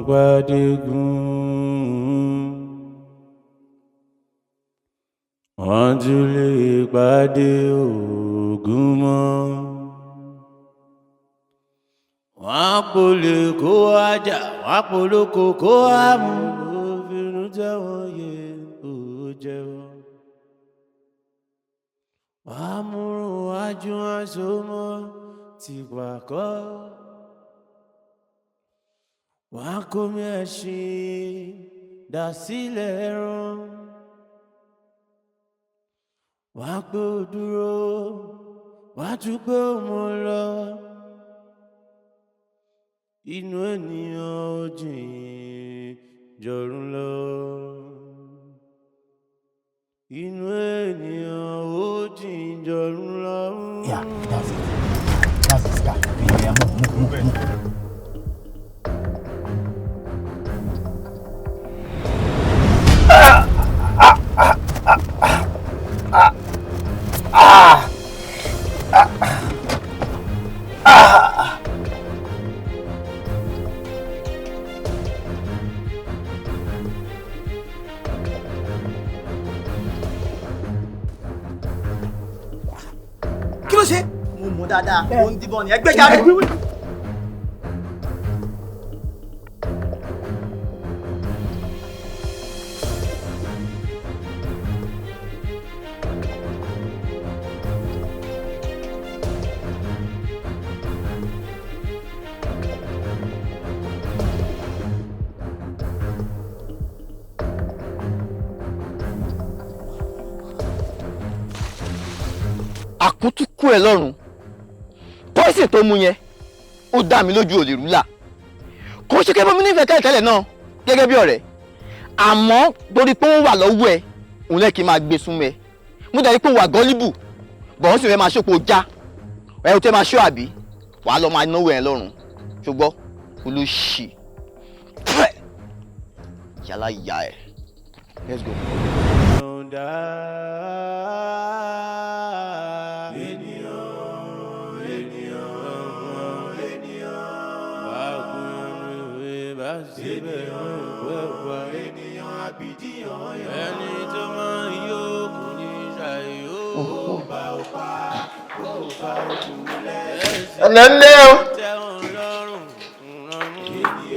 Pàdégún, wọ́n tún lè pàdé ògún mọ́. Wọ́n á polè kó wájà, wọ́n á polóko kó wá mú. Òfin tẹ́wọ̀n yé ó jẹ́wọ́. Wọ́n á múrun wájú wọn so mọ́ tìpàkọ́. Wọ́n á kómi ẹṣin dà sílẹ̀ ẹran. Wọ́n á pé ó dúró, wọ́n á tún pé ó mú lọ. Inú ènìyàn ò jìn jọ̀run lọ. Inú ènìyàn ò jìn jọ̀run lọ. Yeah, that's it. That's it. Yeah, yeah, move, move, move, move. Kí ló ṣe? Mo mọ̀ dáadáa, ó ń díbọn ni, ẹgbẹ́ jáde. Àkútúkú ẹ lọ́rùn poison tó mú yẹn, ó dá mi lójú, ò lè rúlà. Kò ṣe kẹ́ bọ́ mi nífẹ̀ẹ́ tẹ́lẹ̀ tẹ́lẹ̀ náà gẹ́gẹ́ bí ọ̀rẹ́, àmọ́ torí pé ó wà lọ́wọ́ ẹ, òun lẹ́ kí n máa gbé súnmọ́ ẹ. Mo dàbí pé ó wà gullible bọ̀, wọ́n sì fẹ́ máa ṣòpò já ẹ, ò tẹ́ máa ṣó àbí wàá lọ máa náwó ẹ lọ́rùn. Ṣùgbọ́n olóṣì yálà ìyá ẹ, let's go. Ọ̀dà ènìyàn, ènìyàn, ènìyàn. Bá kúnyánú ìwé bá síbẹ̀ ìwé wá. Ènìyàn àbídíyàn. Ẹni tó máa ń yó kò ní ṣàyò. Ó bá ó pa, ó bá ó kú lẹ́sìn. Ẹ̀lẹ́ ńlẹ́ o. Tẹ́wọ̀n lọ́rùn.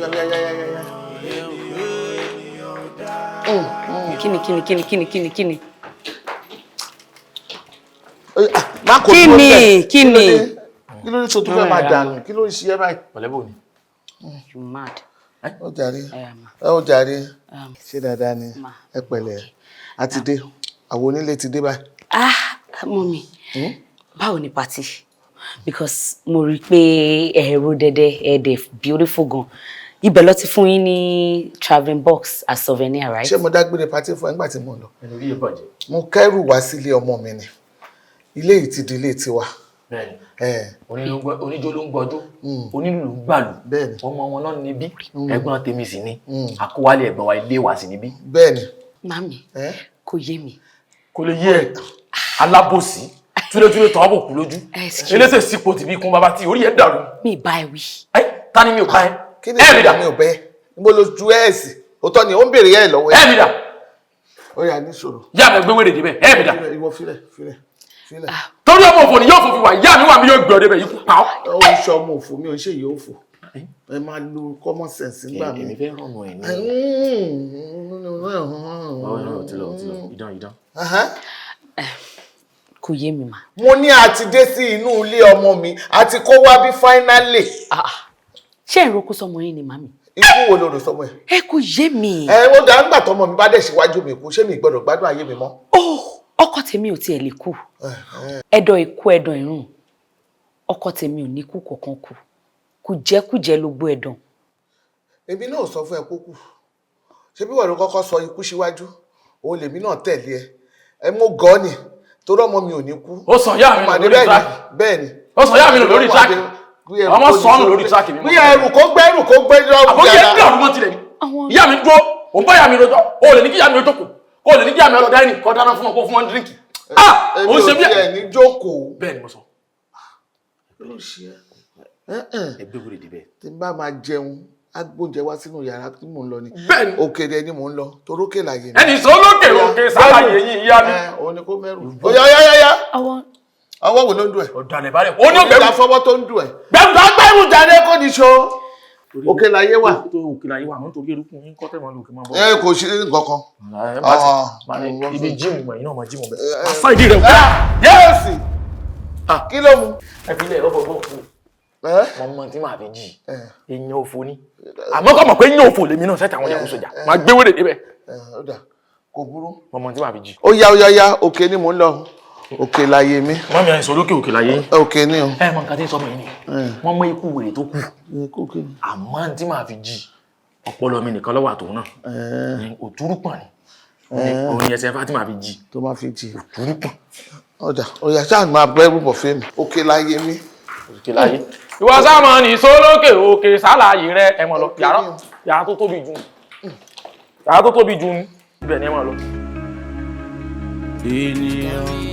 Ya, ya, ya, ya, ya. Kíni, kíni, kíni, kíni, kíni, kíni? Má kò Kí dúró ni, bẹ́ẹ̀. kí ni? Kí ló dé tó tún fẹ́ máa dànù? Kí ló ń ṣe ẹ́ báyìí? Pẹ̀lẹ́, bò ní. You mad? Ó jàre, ó jàre. Ṣé dáadáa ni? Ẹ pẹ̀lẹ́, a ti dé, àwọn onílé ti dé báyìí. Ah, mummy, báwo ni party? Because mo rí i pé ẹ̀rọ dẹ́dẹ́ ẹ̀ẹ́dẹ̀ beautiful gan. Ibẹ̀ ló ti fún yín ní travelling box as souvenir, right? Ṣé mo dágbére party fún ẹ nígbà tí mo ń lọ? Ẹnu rí ìbàjẹ́. Mo kẹ́rù wá sílé ọmọ mi ni, ilé yìí ti di ilé tiwa. Bẹ́ẹ̀ni. Ẹ̀. Oníjó ló ń gbọ́jó, onílù ló ń gbàlù. Bẹ́ẹ̀ni. Ọmọ wọn náà níbí, ẹ̀gbọ́n tèmi sì ni àkówálé ẹ̀gbọ́n wa, ilé wa sì níbí. Bẹ́ẹ̀ni. Mummy, kò yé mi. Kò lè yé ẹ, alábòsí túlétúlé tọ́ bò kú lójú. Excuse. Elétò ìsìnkú tìbí kún bàbá tí orí ẹ̀ dàrú. Mi bá ẹ wí. Ẹ ta ni mi ò bá ẹ? Kí ni Ẹ mi dà. ìgbà mi ò bẹ́ níbo ló ju ẹ̀ sí? Òótọ́ ni ó ń béèrè ẹ̀ lọ́wọ́. Ẹ mi dà. Ó yà ní sọ̀rọ̀. Yá mi gbé wèrè débẹ̀, ẹ mi dà. Ìwọ filẹ̀, filẹ̀, filẹ̀. Torí ọmọ òfò ni yóò fòfin wà, ìyá mi wà mí yóò gbé ọ débẹ̀, ikú pa ọ́. Ó ń ṣe ọmọ òfò, mi ò ń ṣe ìyá òfò. Ẹ máa lo common sense nígbà mi. Èmi fẹ́ rànù ẹ̀ ní. Ọ̀rọ̀ ti lọ, ti lọ, idán idán. Kò yé mi mà. Mo ní a ti dé sí inú ilé ọmọ mi, a ti kó wá bí finally. Ṣé ìrókò sọmọ yín ni, mummy? Ikú wo ló rò sọmọ ẹ? Ẹ kò yé mi. Ẹ ó dá nígbà tọmọ mi bá dẹ̀ síwájú mi kú, ṣé mi gbọ́dọ̀ gbádùn ayé mi mọ́? Ọkọ tèmi ò tiẹ̀ lè kú. Ẹ̀dọ̀ ikú, ẹ̀dọ̀ ìrùn. Ọkọ tèmi ò ní kú kankan kú. Kùjẹ́kùjẹ́ ló gbó ẹ̀dàn. Èmi náà sọ fún ẹ kó kù. Ṣé bí wọ́n ló kọ́kọ́ sọ ikú síwájú, òun lèmi náà tẹ̀lé ẹ. Ẹ mú gan ni, torí ọmọ mi ò ní kú. Ó sọ ìyá mi nù lórí track. Bẹ́ẹ̀ni. Ó sọ ìyá mi nù lórí track. Ọmọ sọnù lórí track mi. Bí ẹrù kó gbẹ́rù kó gbẹ́ lọ́rùn. Àbóyé ń dàrú mọ́ tilẹ̀ ni. Ìyá mi dúró, òun bá ìyá mi rojọ́, o lè ní kí ìyá mi ó jókòó, kó o lè ní kí ìyá mi ó lọ dining, kó dáná fún wọn, kó fún wọn drink. Ah! Èmi Òun ò ṣe bí tiẹ̀ ní jókòó. Bẹ́ẹ̀ ni mo sọ. Kí ló ṣe ẹ́? Ẹ gbé wúre débẹ̀. Tí n bá máa jẹun, Á gbóúnjẹ wá sínú yàrá tí mò ń lọ ni. Bẹ́ẹ̀ni. Òkè dẹ ni mò ń lọ, torókè láyé mi. Ẹnì sọ lókè òkè sálàyé yín, ìyá mi. Ẹ, òun ni kó mẹ́rù. Ó yá yá yá yá. Ọwọ́ wo ló ń dùn ẹ̀? Ọ̀dàlẹ̀ balẹ̀. Ó ní ògbẹ́rù. Ìjà fọwọ́ tó ń dùn ẹ̀. Gbẹ́rù. Gbẹ́rù jáde kò ní ṣo. Òkè láyé wà. Òkè láyé wà, mọ́ nítorí erukun yín kọ́ tẹ̀mọ́ lòkè máa bọ̀. Ẹ kò ṣe nǹkan kan. Ibi jíìmù ẹ̀yin náà máa jíìmù bẹ́ẹ̀. Àṣà ìdí rẹ̀. Yẹ́sì. Kí ló mu? Ẹ fi ilẹ̀ lọ́fọ̀ bọ̀ kú. Mo mọ tí màá fi jì. Èèyàn òfò ni. Àmọ́ kọ́ mọ̀ pé èèyàn òfò lèmi náà sẹ́tà àwọn yahoo sójà. Màá gbé wèrè débẹ̀. Ó dà, kò burú. Mo mọ tí màá fi jì. Ó yá ó yá yá, òkè ni mò ń lọ. Òkè láyé mi. Mọ́mí àyìnsọ lókè òkè láyé yín. Òkè ni o. Ẹ mọ nǹkan tí ń sọmọ yìí ni. Wọ́n mọ ikú wèrè tó kù. Àmọ́ tí màá fi jì, ọpọlọ mi nìkan lọ́wọ́ àtòun náà. Òtúrúpọ̀n ni. Òun ni ẹsẹ̀ Fatima fi jì. Tó máa fi jì. Òtúrúpọ̀n. Ọ̀dà ọ̀yà ṣáà máa bẹ́rù bọ̀ fún mi. Òkè láyé mi. Òkè láyé. Ìwọ sáàmù ní sólókè òkè sálàyé rẹ ẹ mọ̀ lọ. Yàrá tó tóbi jù. Yàrá tó tóbi jù ibẹ̀ ni ẹ mọ̀ lọ. Ènìyàn.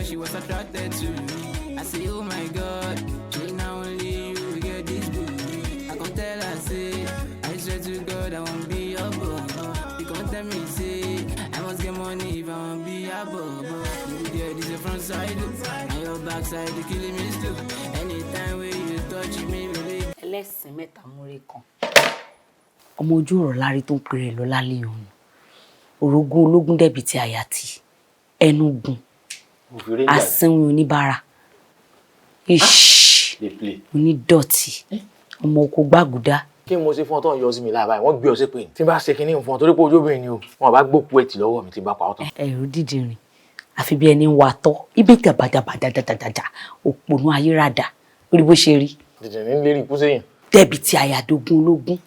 She was attracted to me. I say, oh my God, she now only you get this booty. I can tell her, say, I swear to God, I won't be your boy. You can tell me, say, I must get money if I won't be your boy. You get this front side, and your back side, you killing me still. Anytime when you touch me, baby. Ẹlẹ́sìn mẹ́ta múre kan. Ọmọ ojú ọ̀rọ̀ lárí tó ń pèrè lọ lálẹ́ òun. Orogún ológun dẹ̀bi ti àyà tí ẹnu gùn. Asínwín oníbàárà, onídọ̀tí, ọmọ oko gbàgùdá. Kí ni mo ṣe fún ọ tó ń yọ sí mi láàbáyé? Wọ́n gbé ọ sí pé tí n bá ṣe kinní fún ọ torí pé ojú obìnrin ni o, wọn bá gbókú ẹ̀ tì lọ́wọ́ mi tí n bá pa ọ́ tán. Ẹ̀rù dídìrín àfi bí ẹni ń wa tọ́ ibi gàbàgàbàdàdàdàdà òpònú ayérada orí bó ṣe rí. Dídìrín ń lérí ikú sẹ́yìn. Dẹ́bi ti àyàdógún ológun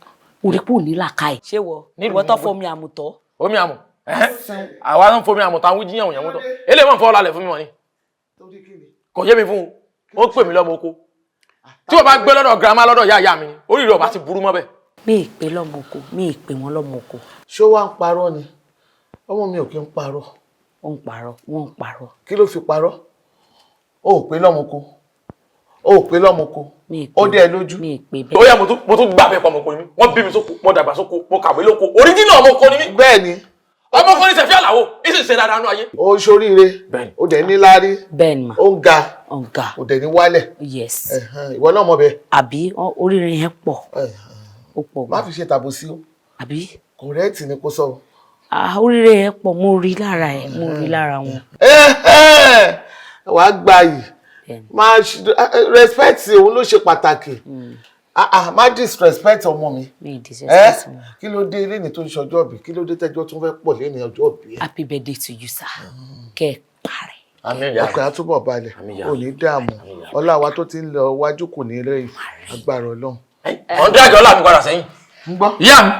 orí pò ní làákàyè. Ṣé wọ ìwọ tó fomi àmùtọ́? Omi àmù àwa ń fomi àmù táwọn jíyàn òyìnbó tán eléyìí wọn fọwọ́ lálẹ́ fún mi wọ́n ni kò yé mi fún un ó pè mí lọ́mọ oko tí wọ́n bá gbé lọ́dọ̀ girama lọ́dọ̀ ìyá ìyá mi ni orí rẹ̀ ọba ti burú mọ́ bẹ́ẹ̀. Mi ì pè lọ́mọ oko, mi ì pè wọ́n lọ́mọ oko. Ṣé wàá ń parọ́ ni? Ọmọ mi ò kí ń parọ́. Ó ń parọ́, wọ́n ń parọ́. Kí ló fi parọ́? O ò pè lọ́mọ oko. O ò pè lọ́mọ oko. Ó dé ẹ lójú. Mi ì pè bẹ́ẹ̀. Ó yá mo tún gbà bẹ́ẹ̀ pọ̀ ọmọ oko ni mí. Wọ́n bí mi sóko, mo dàgbà sóko, mo kàwé lóko. Oríjìnà ọmọ oko ni mí. Bẹ́ẹ̀ ni. Ọmọ kan ní sẹ̀fí àlàó, ìsì ṣe dáadáa nú ayé. Ó ń ṣoríire, ó dẹ̀ ní láárí, ó ń ga, ó dẹ̀ ní wálẹ̀. Yes. Ìwọ náà mọ̀ bẹ́ẹ̀. Àbí oríire yẹn pọ̀. Ó pọ̀ gan. Má fi ṣe tàbùsí o. Àbí? Kọ̀rẹ́ẹ̀tì ni kò sọ. Oríire yẹn pọ̀, mo rí lára ẹ̀, mo rí lára wọn. Wàá gba yìí. Máa respect òun ló ṣe pàtàkì. Má disrespect ọmọ mi. Mi disrespect wọn. Kí ló dé lẹ́ni tó ń ṣọjọ́ ìbí? Kí ló dé tẹ́jọ́ tún fẹ́ pọ̀ lẹ́ni ọjọ́ ìbí? Happy birthday to you, sir. Kẹ́ ẹ parẹ́. Ọkàn á túbọ̀ balẹ̀, ò ní dààmú. Ọlá wa tó ti ń lọ wájú kò ní rẹ̀yìn agbára Ọlọ́run. Ọ̀n dé àjọ ọlá mi padà sẹ́yìn. Ń gbọ́. Ìyá mi.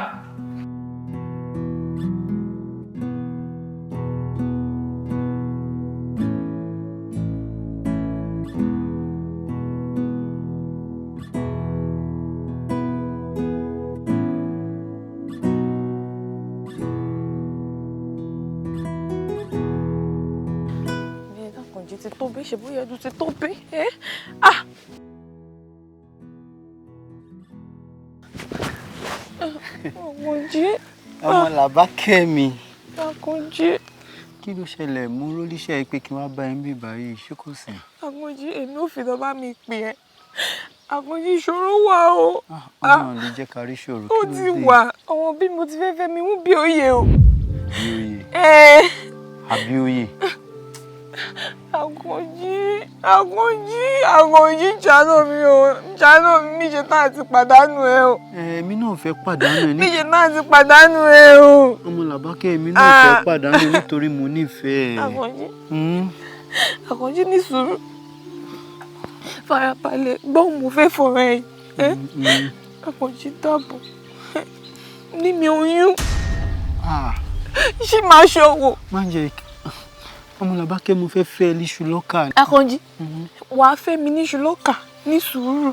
Ti tó bí ṣe bóyá ẹdun ti tó bí ẹ ah. Àkànjí. Ọmọ Làbákẹ́ mi. Àkànjí. Kí ló ṣẹlẹ̀? Mú rólíṣẹ́ pé kí wọ́n bá ẹ ń bì báyìí, ṣé kò sí? Àkànjí, èmi ò fi lọ bá mi pè ẹ́. Àkànjí, ìṣòro wà o. Ọlọ́run lè jẹ́ ká rí ṣòro. Ó ti wà, àwọn bí mo ti fẹ́ fẹ́ mi mú bí òye o. Bí òye. Àbí òye. Àkànjí, Àkànjí, Àkànjí, ṣàánú mi o, ṣàánú mi, ṣe tán àti pàdánù ẹ o. Èmi náà fẹ́ pàdánù ẹ ní. Mi ṣe tán àti pàdánù ẹ o. Ọmọ Làbákẹ́, èmi náà fẹ́ pàdánù ẹ nítorí mo nífẹ̀ẹ́. Àkànjí, Àkànjí, ní sùúrù, farabalẹ̀ gbọ́, mo fẹ́ fọ̀rọ̀ ẹ. Àkànjí, dáàbò ní mi oyún ṣì máa ṣòwò. Má jẹ́ ọmọ Làbákẹ́, mo fẹ́ fẹ́ ẹ níṣu lọ́kà. Àkànjí, wàá fẹ́ mi níṣu lọ́kà, ní sùúrù.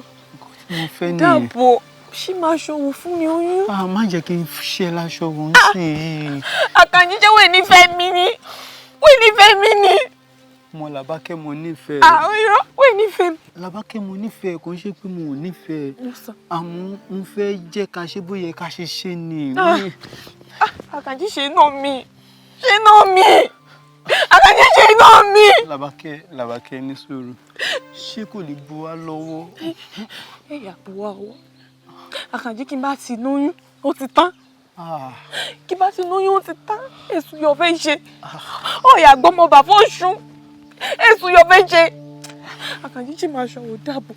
Mo fẹ́ nìyẹn. Dáàbò, ṣì máa ṣòwò fún mi oyún. Má jẹ́ kí n ṣe láṣọ wọn sí i. Àkànjí, jẹ́ wẹ̀ nífẹ̀ẹ́ mi ni, wẹ̀ nífẹ̀ẹ́ mi ni. Ọmọ Làbákẹ́, mo nífẹ̀ẹ́. Àwọn irọ́, wẹ̀ nífẹ̀ẹ́ mi. Làbákẹ́, mo nífẹ̀ẹ́, kò ń ṣe pé mo ò nífẹ̀ẹ́. Àmọ́ mo fẹ́ jẹ́ ká ṣe bóyá ká ṣe ṣe ni. Àkànjí, ṣe náà mi, ṣe náà mi, Àkànjí, ṣe náà mi. Làbákẹ́, Làbákẹ́, ní sùúrù, ṣé kò lè bu wá lọ́wọ́? Ẹ̀yà bu wá ọwọ́. Àkànjí, kí n bá ti lóyún, ó ti tán. Kí n bá ti lóyún, ó ti tán. Èṣù yóò fẹ́ ṣe. Ọ̀yà gbọ́mọ bàbá ọ̀ṣun. Èṣù yóò fẹ́ ṣe. Àkànjí, ṣì máa ṣòwò, dàbò.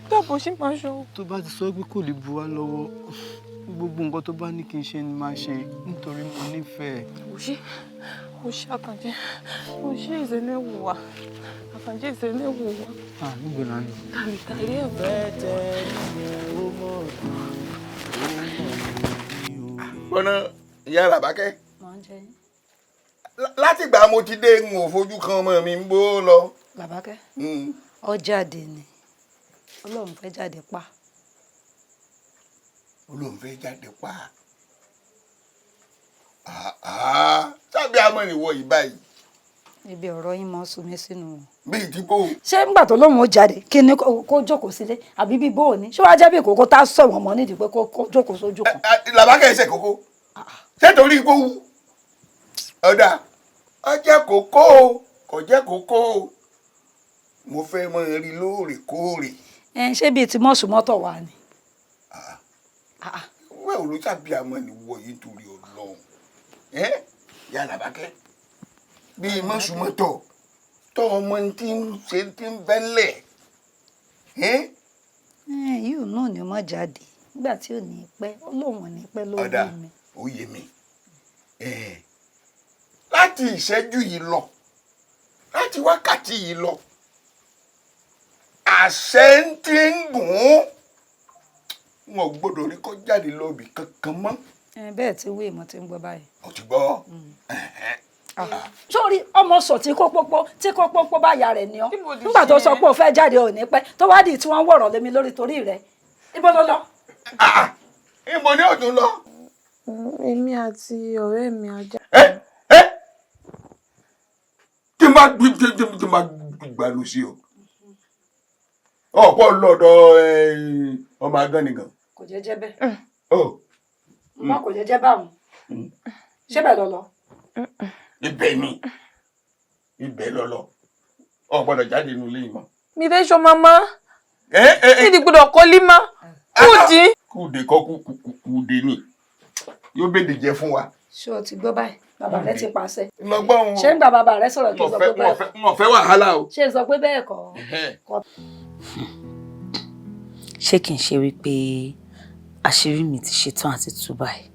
Dàbò, ṣì máa ṣòwò. Tó bá ti sọ pé kò lè bu wá lọ́wọ́, gbogbo nǹkan tó bá ní kí n ṣe ni máa ṣe nítorí mo nífẹ̀ẹ́. Òṣì, òṣì Àkànjí, òṣì ìṣẹ̀lẹ̀ wù wá. Àkànjí, ìṣẹ̀lẹ̀ wù wá. Níbo là ń lọ? Tàbí ẹ̀. Gbọ́nà, ìyá Làbákẹ́, látìgbà mo ti dé, n ò fojú kan ọmọ mi, ń bó lọ. Làbákẹ́ ọ jáde ni, Ọlọ́run fẹ́ jáde pa. Olóhùn fẹ́ jáde pa sábẹ́ àmọ́ ìwọ yìí báyìí. Ibi ọ̀rọ̀ yín mọ́ sún mi sínú. Bíi tí kò. Ṣé ńgbà tó lóun ó jáde, kí ni kó jókòó sílé àbí bí bóò ní? Ṣé wàá jẹ́ bí ìkókó tá a sọ̀wọ́n mọ́ nídìí pé kó jókòó sójú kan? Làbákẹ́, ẹsẹ̀ kókó, ṣé torí kó wú ọ̀dà ọjẹ́ kókó o, kò jẹ́ kókó o, mo fẹ́ mọ rí lóòrèkóòrè. Ẹ ṣé bíi ti mọ́sùmọ́tò wà ni. Wẹ́ẹ̀ ló tàbí àmọ́ ìwọ yìí torí Ọlọ́run yà Làbákẹ́, bíi mọ́sùmọ́tò tọ́ ọmọ tí ń ṣe tí ń bẹ́lẹ̀. Yìí náà ni ọmọ jáde nígbà tí ò ní pẹ́, ó lóun ò ní pẹ́ lórí mi. Ọ̀dà, ó yé mi. Láti ìṣẹ́jú yìí lọ, láti wákàtí yìí lọ, àṣẹ ń ti ń gùn ún, wọn ò gbọ́dọ̀ rí kó jáde lọ ibì kankan mọ́. Bẹ́ẹ̀ tí wíì mo ti ń gbọ́ báyìí. Ó ti gbọ́. Sórí ọmọ sọ tí kò pópó tí kò pópó bá ya rẹ̀ ni ọ́, nígbà tó sọ pé o fẹ́ jáde ò ní pẹ́, tó wá di tí wọ́n ń wọ̀rọ̀ lémi lórí torí rẹ̀, ibo ló lọ? Ibo ni ó tún lọ? Èmi àti ọ̀rẹ́ mi ajá. Tí n bá tí n bá gbà lọ sí o, ọ̀pọ̀ lọ́dọ̀ ọmọ agánnigan. Kò jẹ́jẹ́ bẹ́ẹ̀. Wọn kò jẹ́jẹ́ báwọn. Ṣé bẹ́ẹ̀ lọ lọ? Ibẹ̀ ni, ibẹ̀ lọ lọ, ọ gbọ́dọ̀ jáde nínú ilé yìí mọ́. Mi fẹ́ sọ màmá. Mi ti gbọ́dọ̀ kọ́lí mọ́. Kùdí. Kùdí kọ́, kùdí ni yóò bèdè jẹ fún wa. Ṣé o ti gbọ́ báyìí? Bàbá rẹ ti pàṣẹ. Lọ́gbọ́n o. Ṣé ń gba bàbá rẹ sọ̀rọ̀ kí n sọ pé bẹ́ẹ̀ kọ́? N ò fẹ́ wàhálà o. Ṣé n sọ pé bẹ́ẹ̀ kọ́? Ṣé kì í ṣe wípé àṣírí mi ti ṣetán àti tú báyìí?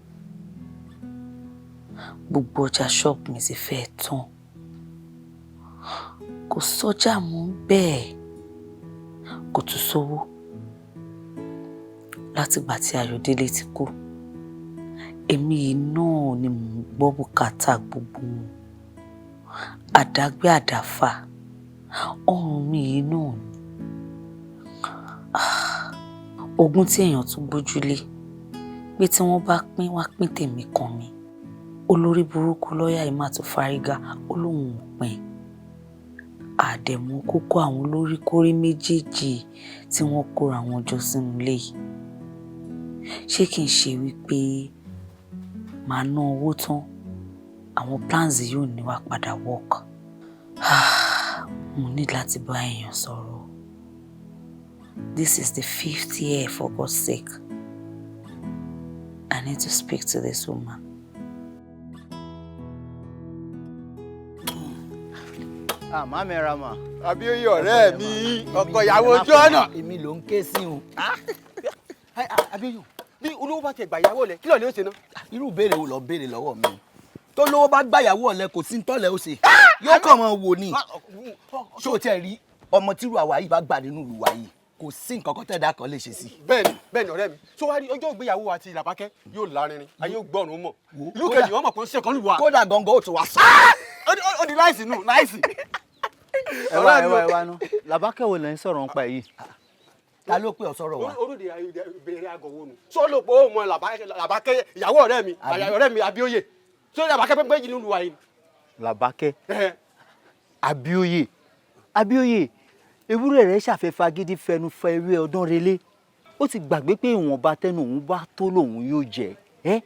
Gbogbo ọjà ṣọ́ọ̀bù mi ti fẹ́ tán, kò sọ́jà mú bẹ́ẹ̀, kò tún sówó. Látìgbà tí Ayọ̀délé ti kú, èmi yìí náà ni mò ń gbọ́ bùkátà gbogbo wọn, àdágbé àdáfà, ọrùn mi yìí náà ni. Ogún tí èèyàn tún gbójúlé pé tí wọ́n bá pín, wá pín tèmi kan mi, olórí burúkú lọ́ọ̀yà yìí má tún fárígá, ó lóun ò pín. Àdẹ̀mú kókó àwọn olórí kórí méjèèjì tí wọ́n kóra wọn jọ sínú ilé yìí. Ṣé kì í ṣe wípé màá ná owó tán, àwọn plans yóò ní wá padà work? Mo ní láti bá èèyàn sọ̀rọ̀. This is the fifth year, for God's sake. I need to speak to this woman. Àmọ́ mi ra mà. Abíóyè ọ̀rẹ́ mi, ọkọ ìyàwó ojú ọ̀nà. Èmi ló ń ké sí o. Abíóyè, bí olówó bá ti gbà ìyàwó lẹ, kí ló lè ṣe náà? Irú ìbéèrè wo lọ béèrè lọ́wọ́ mi? Tó lówó bá gbàyàwó ọ̀lẹ kò sí tọ́lẹ̀ ó ṣe. Yóò kàn mọ́ wò ni. Ṣé o tiẹ̀ rí ọmọ tírú àwa yìí bá gbà nínú ìlú wa yìí? Kò sí nǹkan kan tẹ̀dá kan lè ṣe sí. Bẹ́ẹ̀ni, bẹ́ẹ̀ni ọ̀rẹ́ mi. Ṣé wàá rí ọjọ́ ìgbéyàwó àti Làbákẹ́ yóò lárinrin, ayé ó gbọ́rùn mọ̀. Ìlú kejì wọn mọ̀ pé ń ṣe kan lù wá. Kódà gangan ó tún wá sọ. Ó di láìsí nù, láìsí. Ẹ wá ẹ wá ẹ wá ná. Làbákẹ́ wo lẹ ń sọ̀rọ̀ nípa yìí? Ta ló pè ọ́ sọ̀rọ̀ wa? Olóde ìbéèrè àgọ̀ wo nù. Sọ ló pé ó mọ Làbákẹ́ ìyàwó ọ̀rẹ́ mi, ọ̀rẹ́ mi Abíóyè. Sọ Làbákẹ́ pé méjì nínú wa yìí. Làbákẹ́ Abíóyè Abíóyè ewúrẹ́ rẹ̀ ṣàfẹ́fà gidi fẹnu fẹ ewé ọdún relé, ó ti gbàgbé pé ìwọ̀nba tẹnu òun bá tó lòun yóò jẹ ẹ́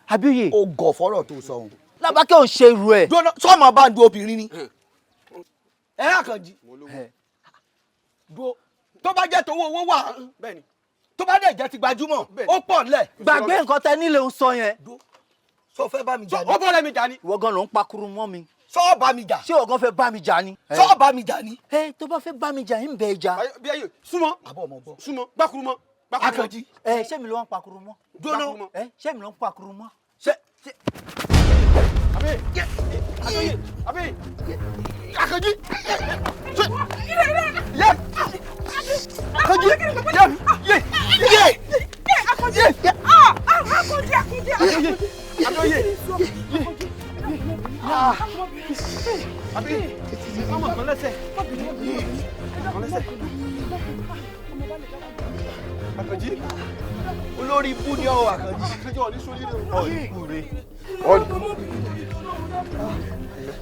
Abíóyè. Ó gọ̀ fọ́rọ̀ tó sọ òun. Làbákẹ́ ò ń ṣe irú ẹ̀. Sọ́ọ̀mọ̀ bá ń du obìnrin ni. Ẹ Àkànjí. Tó bá jẹ́ tówó owó wà, tó bá dẹ̀ jẹ́ ti gbajúmọ̀, ó pọ̀ nílẹ̀. Gbàgbé nǹkan tẹ nílé ń sọ yẹn. Sọ fẹ́ bá mi jà ni. Ó bọ́ lẹ́mi jà ni. Ìwọ gan ló ń pakuru mọ́ mi. Sọ bá mi jà. Ṣé ìwọ gan fẹ́ bá mi jà ni. Sọ bá mi jà ni. Ẹ tó bá fẹ́ bá mi jà ń bẹ jà. Súnmọ́. Àbọ̀ ọmọ gbọ́. Súnmọ́ gbàkuru mọ́. Àkànjí. Ẹ ṣé mi ló ń pakuru mọ́. Dúró. Ẹ ṣé mi ló ń pakuru mọ́. Ṣé. Àbí Àbí Àbí Àkànjí. Yẹ Àkànjí. Yẹ yẹ yẹ. Àkànjí. Àkànjí Àkànjí. Àbíóyè. Àbí ọmọ kan lẹ́sẹ̀. Kan lẹ́sẹ̀. Àkànjí. Olórí ibú ni ọ Àkànjí. Àkànjí ọ̀ ní sórí rẹ̀. Ọ̀ ní kú rẹ̀.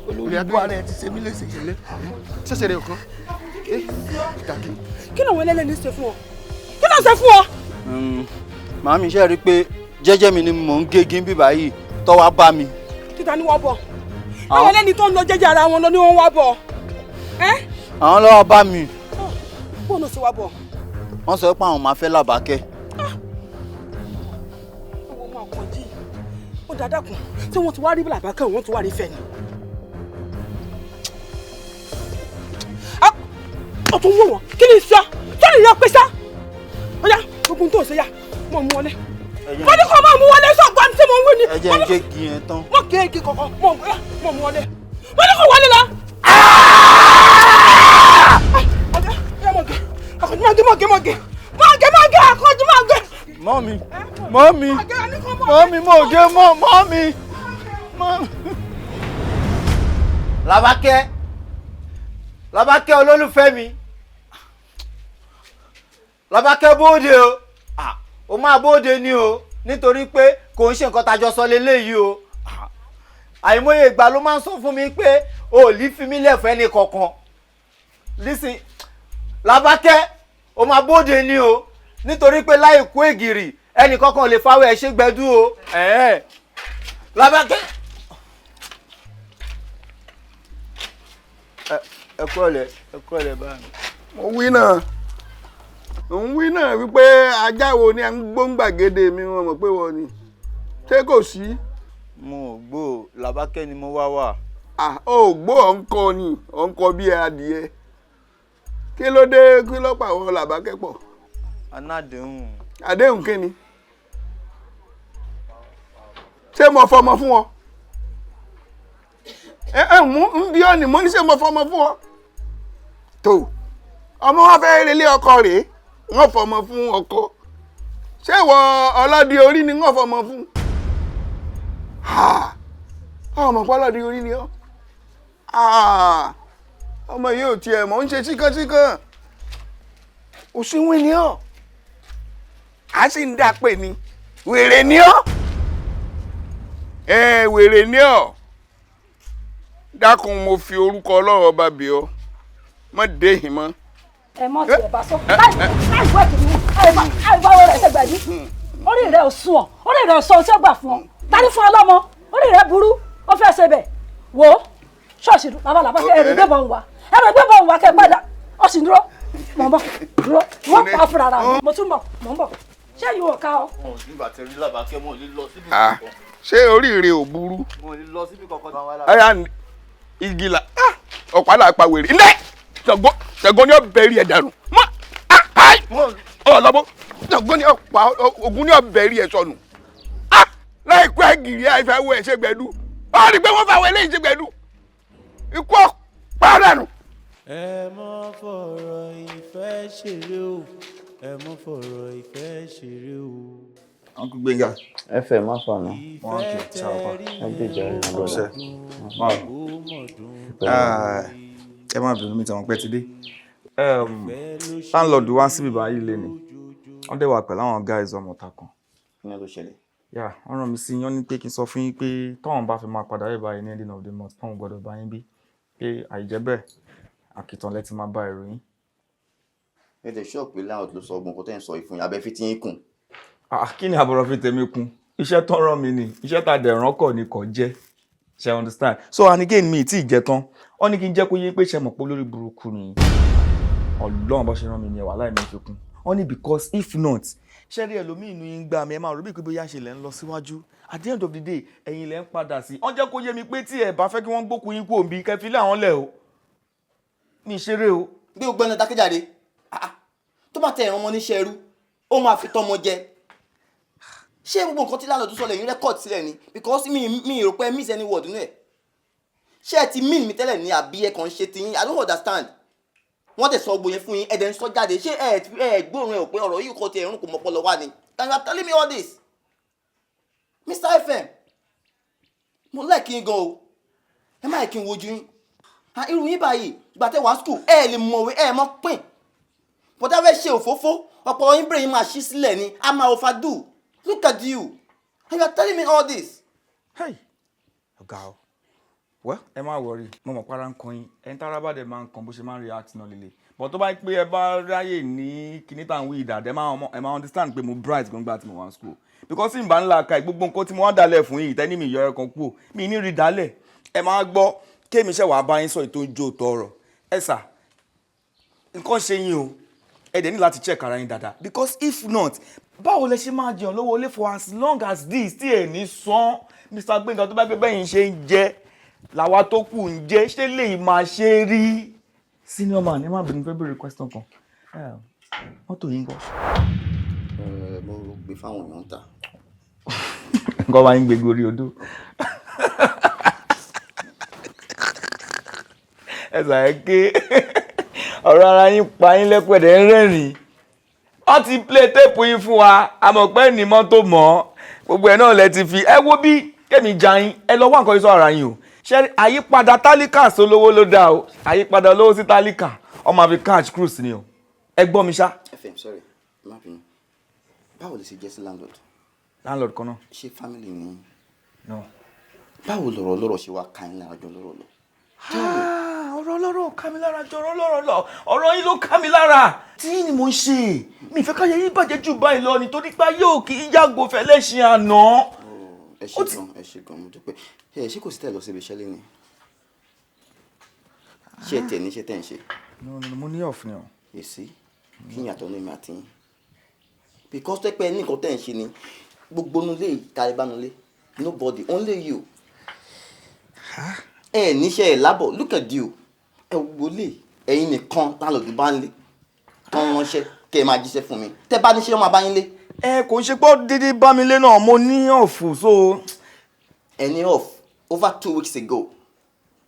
Olórí ibú ara ẹ ti ṣe mí léṣe. Ṣẹ̀ṣẹ̀ rẹ̀ kan. Kí làwọn ẹlẹ́lẹ́ni ṣe fún ọ? Kí ló ṣe fún ọ? Màámi ṣe rí i pé jẹ́jẹ́ mi ni mò ń gégi bíbá yìí tọ́ wá bá mi. Títa ni wọ́n bọ̀. Àwọn ẹlẹ́ni tó ń lọ jẹ́jẹ́ ara wọn lọ ni wọ́n wá bọ̀. Àwọn ló wá bá mi. Bóun ló ṣe wá bọ̀? Wọ́n sọ pé àwọn máa fẹ́ Làbákẹ́. Owó ọmọ Àkànjí ó dáadáa kùn tí wọ́n ti wá rí Làbákẹ́ wọ́n ti wá rí fẹ́ ni. Ó tún wò wọ́n kí ni sọ sọ́ọ̀rì yọ pé sá. Ó yá gbogbo tó ń ṣe yá mọ̀ mú wọlé. Mo ní kó máa mú wọlé sọ̀gbọ́n tí mo ń wí ni. Ẹ jẹ́ ń gé igi yẹn tán. Mo gé igi kankan mọ̀ mú wọlé. Mo ní kó wọlé lọ. Ọ̀gá ẹ mọ̀ gé Àkànjí mọ̀ gé mọ̀ gé mọ̀ gé mọ̀ gé mọ̀ gé Àkànjí mọ̀ gé. Mọ́mi mọ́mi mọ́mi mọ̀ gé mọ́ mọ́mi. Làbákẹ́ Làbákẹ́ olólùfẹ́ mi Làbákẹ́ bóde o. O máa bóde ni o nítorí pé kò ń ṣe nǹkan tájọ sọ leléyìí o. Àìmọye ìgbà ló máa ń sọ fún mi pé o ò ní fi mí lẹ̀ fẹ́ ní kankan. Lísìn Làbákẹ́ o máa bóde ni o nítorí pé láì kú ègìrì ẹnì kankan ò lè fáwọ́ ẹ̀ ṣe gbẹdú o. Làbákẹ́. Ẹ kúrọ̀lẹ́ ẹ kúrọ̀lẹ́ bá mi. Mo wí náà ń wí náà wípé ajá wo ni à ń gbóngbàgede mi wọn mọ̀ pé wọ́n ni ṣé kò sí. Mo ò gbó Làbákẹ́ ni mo wá wà. Ó gbó ọ̀nkọ ni ọ̀nkọ bí adìyẹ kí ló dé kí ló pàwọ́ Làbákẹ́ pọ̀. Anádéhùn. Àdéhùn kí ni? Ṣé mo fọmọ fún ọ? Ẹ ẹ mú ń bí ọ ni mo ní ṣé mo fọmọ fún ọ? Tó ọmọ wa fẹ́ relé ọkọ rèé wọ́n fọmọ fún ọkọ ṣé ìwọ ọlọ́dì orí ni wọ́n fọmọ fún? Ọmọ pọ́ ọlọ́dì orí ni ọ́ ọmọ yìí ò tiẹ̀ mọ̀ ń ṣe síkànsíkàn òṣìwìn ni ọ́ a sì ń dá pè ní wèrè ni ọ́ ẹ wèrè ni ọ́ dákun mo fi orúkọ Ọlọ́run ọba bì ọ́ mọ́ déhìn mọ́. Ẹ mọ tí ẹ bá sọ láì wọ ẹkùn láì wọ rẹ ṣe gbàdí orí rẹ ò sùn ọ orí rẹ ò sọ ohun tí ó gbà fún ọ tani fún ọ lọ́mọ orí rẹ burú ó fẹ́ ṣe bẹ̀ wò ó ṣọ́ọ̀ṣì bàbá làbá kẹ ẹrù gbébọn wá ẹrù gbébọn wá kẹ padà ó sì dúró mọ̀ ń bọ̀ dúró wọ́n pa fúnra ra mi mo tún bọ̀ mọ̀ ń bọ̀ ṣé yìí ò ká ọ. Ṣé orí rẹ ò burú? Igi la Ọ̀pá là pa wèrè ńlẹ̀. Ṣàngó ni ó bẹ̀rì ẹ̀ dànù. Mọ́ ọlọ́bọ Ṣàngó ni ọ̀pá Ògún ni ó bẹ̀rì ẹ̀ sọnù. Láìpẹ́ gìrì àìfẹ́ wo ẹ̀ ṣe gbẹ̀dú. Ó rí pé wọ́n fà wọ eléyìí ṣe gbẹ̀dú. Ikú ọ̀pá dànù. Ẹ mọ́ fọ̀rọ̀ ìfẹ́ ṣeré o, ẹ mọ́ fọ̀rọ̀ ìfẹ́ ṣeré o. Uncle Gbénga. Ẹ fẹ́ má fà mí. Wọ́n kì í ṣàwọ́pá. Ẹ gbèjà rẹ̀ Ọ̀ṣẹ́. Ẹ má bínú mi tí àwọn pẹ́ ti dé. Landlord wá síbí báyìí léni. Wọ́n dẹ̀ wà pẹ̀lú àwọn guys ọmọ ọ̀tá kan. Kí ni ló ṣẹlẹ̀? Yeah, wọ́n rán mi sí yín, wọ́n ní pé kí n sọ fún yín pé tọ́wọ́n bá fi máa padà rí báyìí ní ending of the month, tọ́wọ́n gbọ́dọ̀ bá yín bí. Pé àìjẹ́ bẹ́ẹ̀, àkìtàn lẹ ti máa bá ẹrù yín. Ẹ dẹ̀ ṣọ́ọ̀ pé landlord ló sọ ọgbọ̀n nǹkan tẹ́ ń sọ yìí fún yín, abẹ́ fi ti yín kùn. Ah, kí ni àbọ̀rọ̀ fi tèmi kún? Iṣẹ́ tán rán mi ni, iṣẹ́ tá a dẹ̀ rán kọ̀ ni kò jẹ́. Ṣé understand? So and again mi tí ì jẹ tán. Wọ́n ní kí n jẹ́ kó yé pé ṣe mọ̀ pé olórí burúkú ni. Ọlọ́run bá ṣe rán mi ni ẹ̀wà láì mi fi kún. Wọ́n ní because if not, ṣé rí ẹlòmíì inú yín gbà mí, ẹ máa rò bí pé bóyá ṣe lẹ̀ ń lọ síwájú. At the end of the day, ẹ̀yin lẹ̀ ń padà sí. Wọ́n jẹ́ kó yé mi pé tí ẹ bá fẹ́ kí wọ́n gbókun yín kú òǹbí, kẹ́ fi lé àwọn lẹ̀ o. Mi ṣeré o. Bí o gbẹ́nu dákẹ́jáde, tó bá tẹ ẹ̀ràn ọmọ níṣẹ́ ẹrú, ó máa fi tọ́mọ jẹ. Ṣé gbogbo nǹkan tí landlord sọ lẹ́yìn record sílẹ̀ ni? Because mi rò pé miss any word nínú ẹ̀. Ṣé ẹ ti mean mi tẹ́lẹ̀ ní àbí ẹ kàn ń ṣe tiyín? I don't understand. Wọ́n tẹ̀ sọ gbogbo yẹn fún yín, ẹ dẹ̀ ń sọ jáde. Ṣé ẹ gbóòórùn ẹ ò pé ọ̀rọ̀ yìí kò tiẹ̀ rún kò mọ́pọ́lọ wá ni? And you are telling me all this. Mr. FM, mo like yín gan o. Ẹ má yẹ kí n wojú yín. Irú yín báyìí, ìgbà tẹ́ wá school, ẹ lè mọ̀wé, ẹ mọ̀ pín. Bọ́dá fẹ́ ṣe òfófó, ọ̀pọ̀ yín brain máa ṣí sílẹ̀ ni, a máa overdo. Look at you. And you are telling me all this. Hey, ọ̀gá o. Well, ẹ má worry, mo mọ̀ para ń kan yín. Ẹni tára bá dẹ̀ máa ń kan bó ṣe máa ń react náà lélẹ̀. But tó bá pé ẹ bá ráyè ní kíní tá à ń wí ìdàdẹ́, ẹ máa understand pé mo bright gbọ́ngbà tí mo wà ní school. Because tí n bá ń la ka gbogbo nǹkan tí mo wá dálẹ̀ fún yìí, tẹ́ni mi ìyọ̀ ẹ̀ kan kú mi ní rí dálẹ̀. Ẹ máa gbọ́ kémi ṣẹ̀ wàá bá yín sọ ètò ìjó tọrọ. Ẹ sà, nǹkan ṣe yín o. Ẹ dẹ̀ ní láti check ara yín dáadáa. Because if not, báwo lẹ ṣe máa jẹun lówó ilé for as long as this tí ẹ ní san? Mr. Gbénga, tó bá gbé bẹ́yìn ṣe ń jẹ làwa tó kù ń jẹ, ṣé lè máa ṣe rí? Senior man, ẹ má bínú, fẹ́ béèrè question kan. Mọ́tò yín kọ́? Mo gbé fáwọn èèyàn ta. Nǹkan máa ń gbé gorí odó. Ẹ sàyẹ ké ọ̀rọ̀ ara yín pa yín lẹ́pẹ̀dẹ̀ ń rẹ́rìn-ín. Wọ́n ti play tape yín fún wa, àmọ̀ pé ní mọ́tò mọ́ gbogbo ẹ̀ náà lẹ ti fi. Ẹ wo bí kémi ja yín, ẹ lọ wá nǹkan yín sọ ara yín o. Ṣé àyípadà tálíkà sólówó ló dáa o? Àyípadà olówó sí tálíkà, ọmọ àfi catch cruise ni o. Ẹ gbọ́ mi ṣá. FM, sorry, má bínú. Báwo lè ṣe jẹ́ sí landlord? Landlord kan náà. Ṣé family ni? No. Báwo lọ̀rọ̀ lọ́rọ̀ ṣe wá ká yín lára jọ lọ́rọ̀ lọ? Ọ̀rọ̀ ọlọ́rọ̀ ká mi lára jọ ọ̀rọ̀ ọlọ́rọ̀ lọ. Ọ̀rọ̀ yín ló ká mi lára. Tí yín ni mò ń ṣe. Mi ìfẹ́ káyé yín bàjẹ́ jù báyìí lọ nítorí pé ayé ò kì í yàgò fẹ́lẹ́ ṣe àná. Ẹ ṣé gan, ẹ ṣé gan, mo dúpẹ́. Ẹ ṣé kò sí tẹ̀ lọ síbi iṣẹ́ lẹ́ni? Ṣé ẹ tẹ̀ ní iṣẹ́ tẹ̀ ń ṣe? No, no, mo ní off ni o. Èsì, kí ni àtọ̀ ní mi àti yín? Because tẹ́ pé ní nǹkan tẹ̀ ń ṣe ni gbogbo nulẹ̀ ìtàlẹ́bánulẹ̀, nobody, only you. Ẹ níṣẹ́ ẹ̀ lábọ̀, look at you. Ẹ wọlé, ẹ̀yin nìkan lálọ́dún bá ń lé. Tán ránṣẹ́ kẹ́ ẹ máa jíṣẹ́ fún mi. Tẹ́ bá níṣẹ́, wọ́n máa bá yín lé. Ẹ kò ń ṣe pé dídí bá mi lé náà, mo ní off so. Ẹ ní off over 2 weeks ago.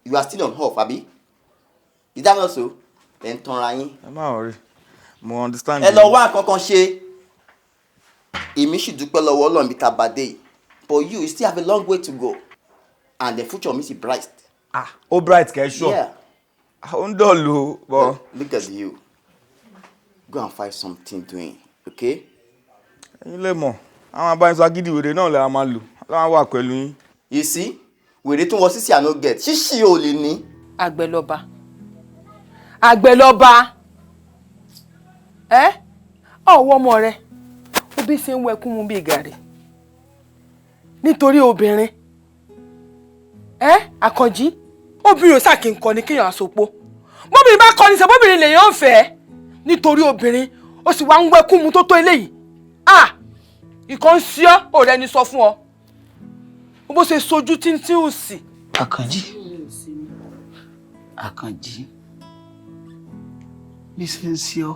You are still on off, abi? Is that not so? Ẹ ń tanra yín. Ẹ má worry, mo understand. Ẹ lọ wá nǹkan kan ṣe. Èmi sì dúpẹ́ lọ́wọ́ Ọlọ́run bí ta bá dé yìí. But you still have a long way to go. And the future mi sì bright. Ah, ó bright kẹ́ sure. Yeah. Ó ń dọ̀lù bọ̀. Look at you. Go and find something doing, okay? Ẹ̀yin lè mọ̀, àwọn abáyínsọ agídí wèrè náà lè máa lò, láwọn wà pẹ̀lú yín. You see, wèrè tún wọ sísì àná get, ṣíṣì ò lè ní. Àgbẹ̀lọba, àgbẹ̀lọba, ẹ ọwọ́ ọmọ rẹ ó bí ṣe ń wẹkún mu bíi gàrí nítorí obìnrin. Ẹ Àkànjí, obìnrin ò sàkí nǹkan ni kéèyàn àsopọ̀ bóbìnrin bá kọ́ni sọ bóbìnrin lèèyàn ń fẹ́. Nítorí obìnrin ó sì wá ń wẹkún mu tó tó eléyìí. Ah, ìkan ń sí ọ, ọ̀rẹ́ ni sọ fún ọ bó ṣe sojú tíntín òsì. Àkànjí, Àkànjí, bí ṣe ń ṣe ọ́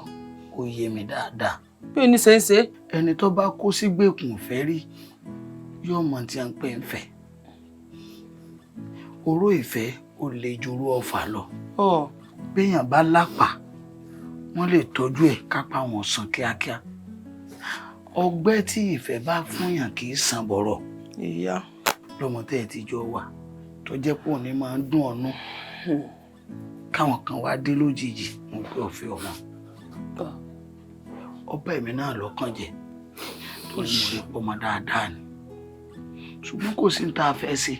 kò yé mi dáadáa. Bí o ní ṣe ń ṣe. Ẹni tó bá kó sígbèkùn ìfẹ́ rí yóò mọ tí a ń pè ń fẹ́. Oró ìfẹ́ ó le ju oró ọfà lọ. Béèyàn bá lápá, wọ́n lè tọ́jú ẹ̀ kápá wọn sàn kíákíá. Ọgbẹ́ tí ìfẹ́ bá fúnyàn kì í sàn bọ̀rọ̀. Ìyá. Lọ́mọ tẹ́ ẹ ti jọ wà tó jẹ́ pé òní máa ń dùn ọ̀nù. Káwọn kan wá dé lójijì, mo pé ọ̀fẹ́ ọmọ. Ọba èmi náà lọ́kàn jẹ́ torí mo rí pọ́mọ dáadáa ni. Ṣùgbọ́n kò sí ní tá a fẹ́ ṣe.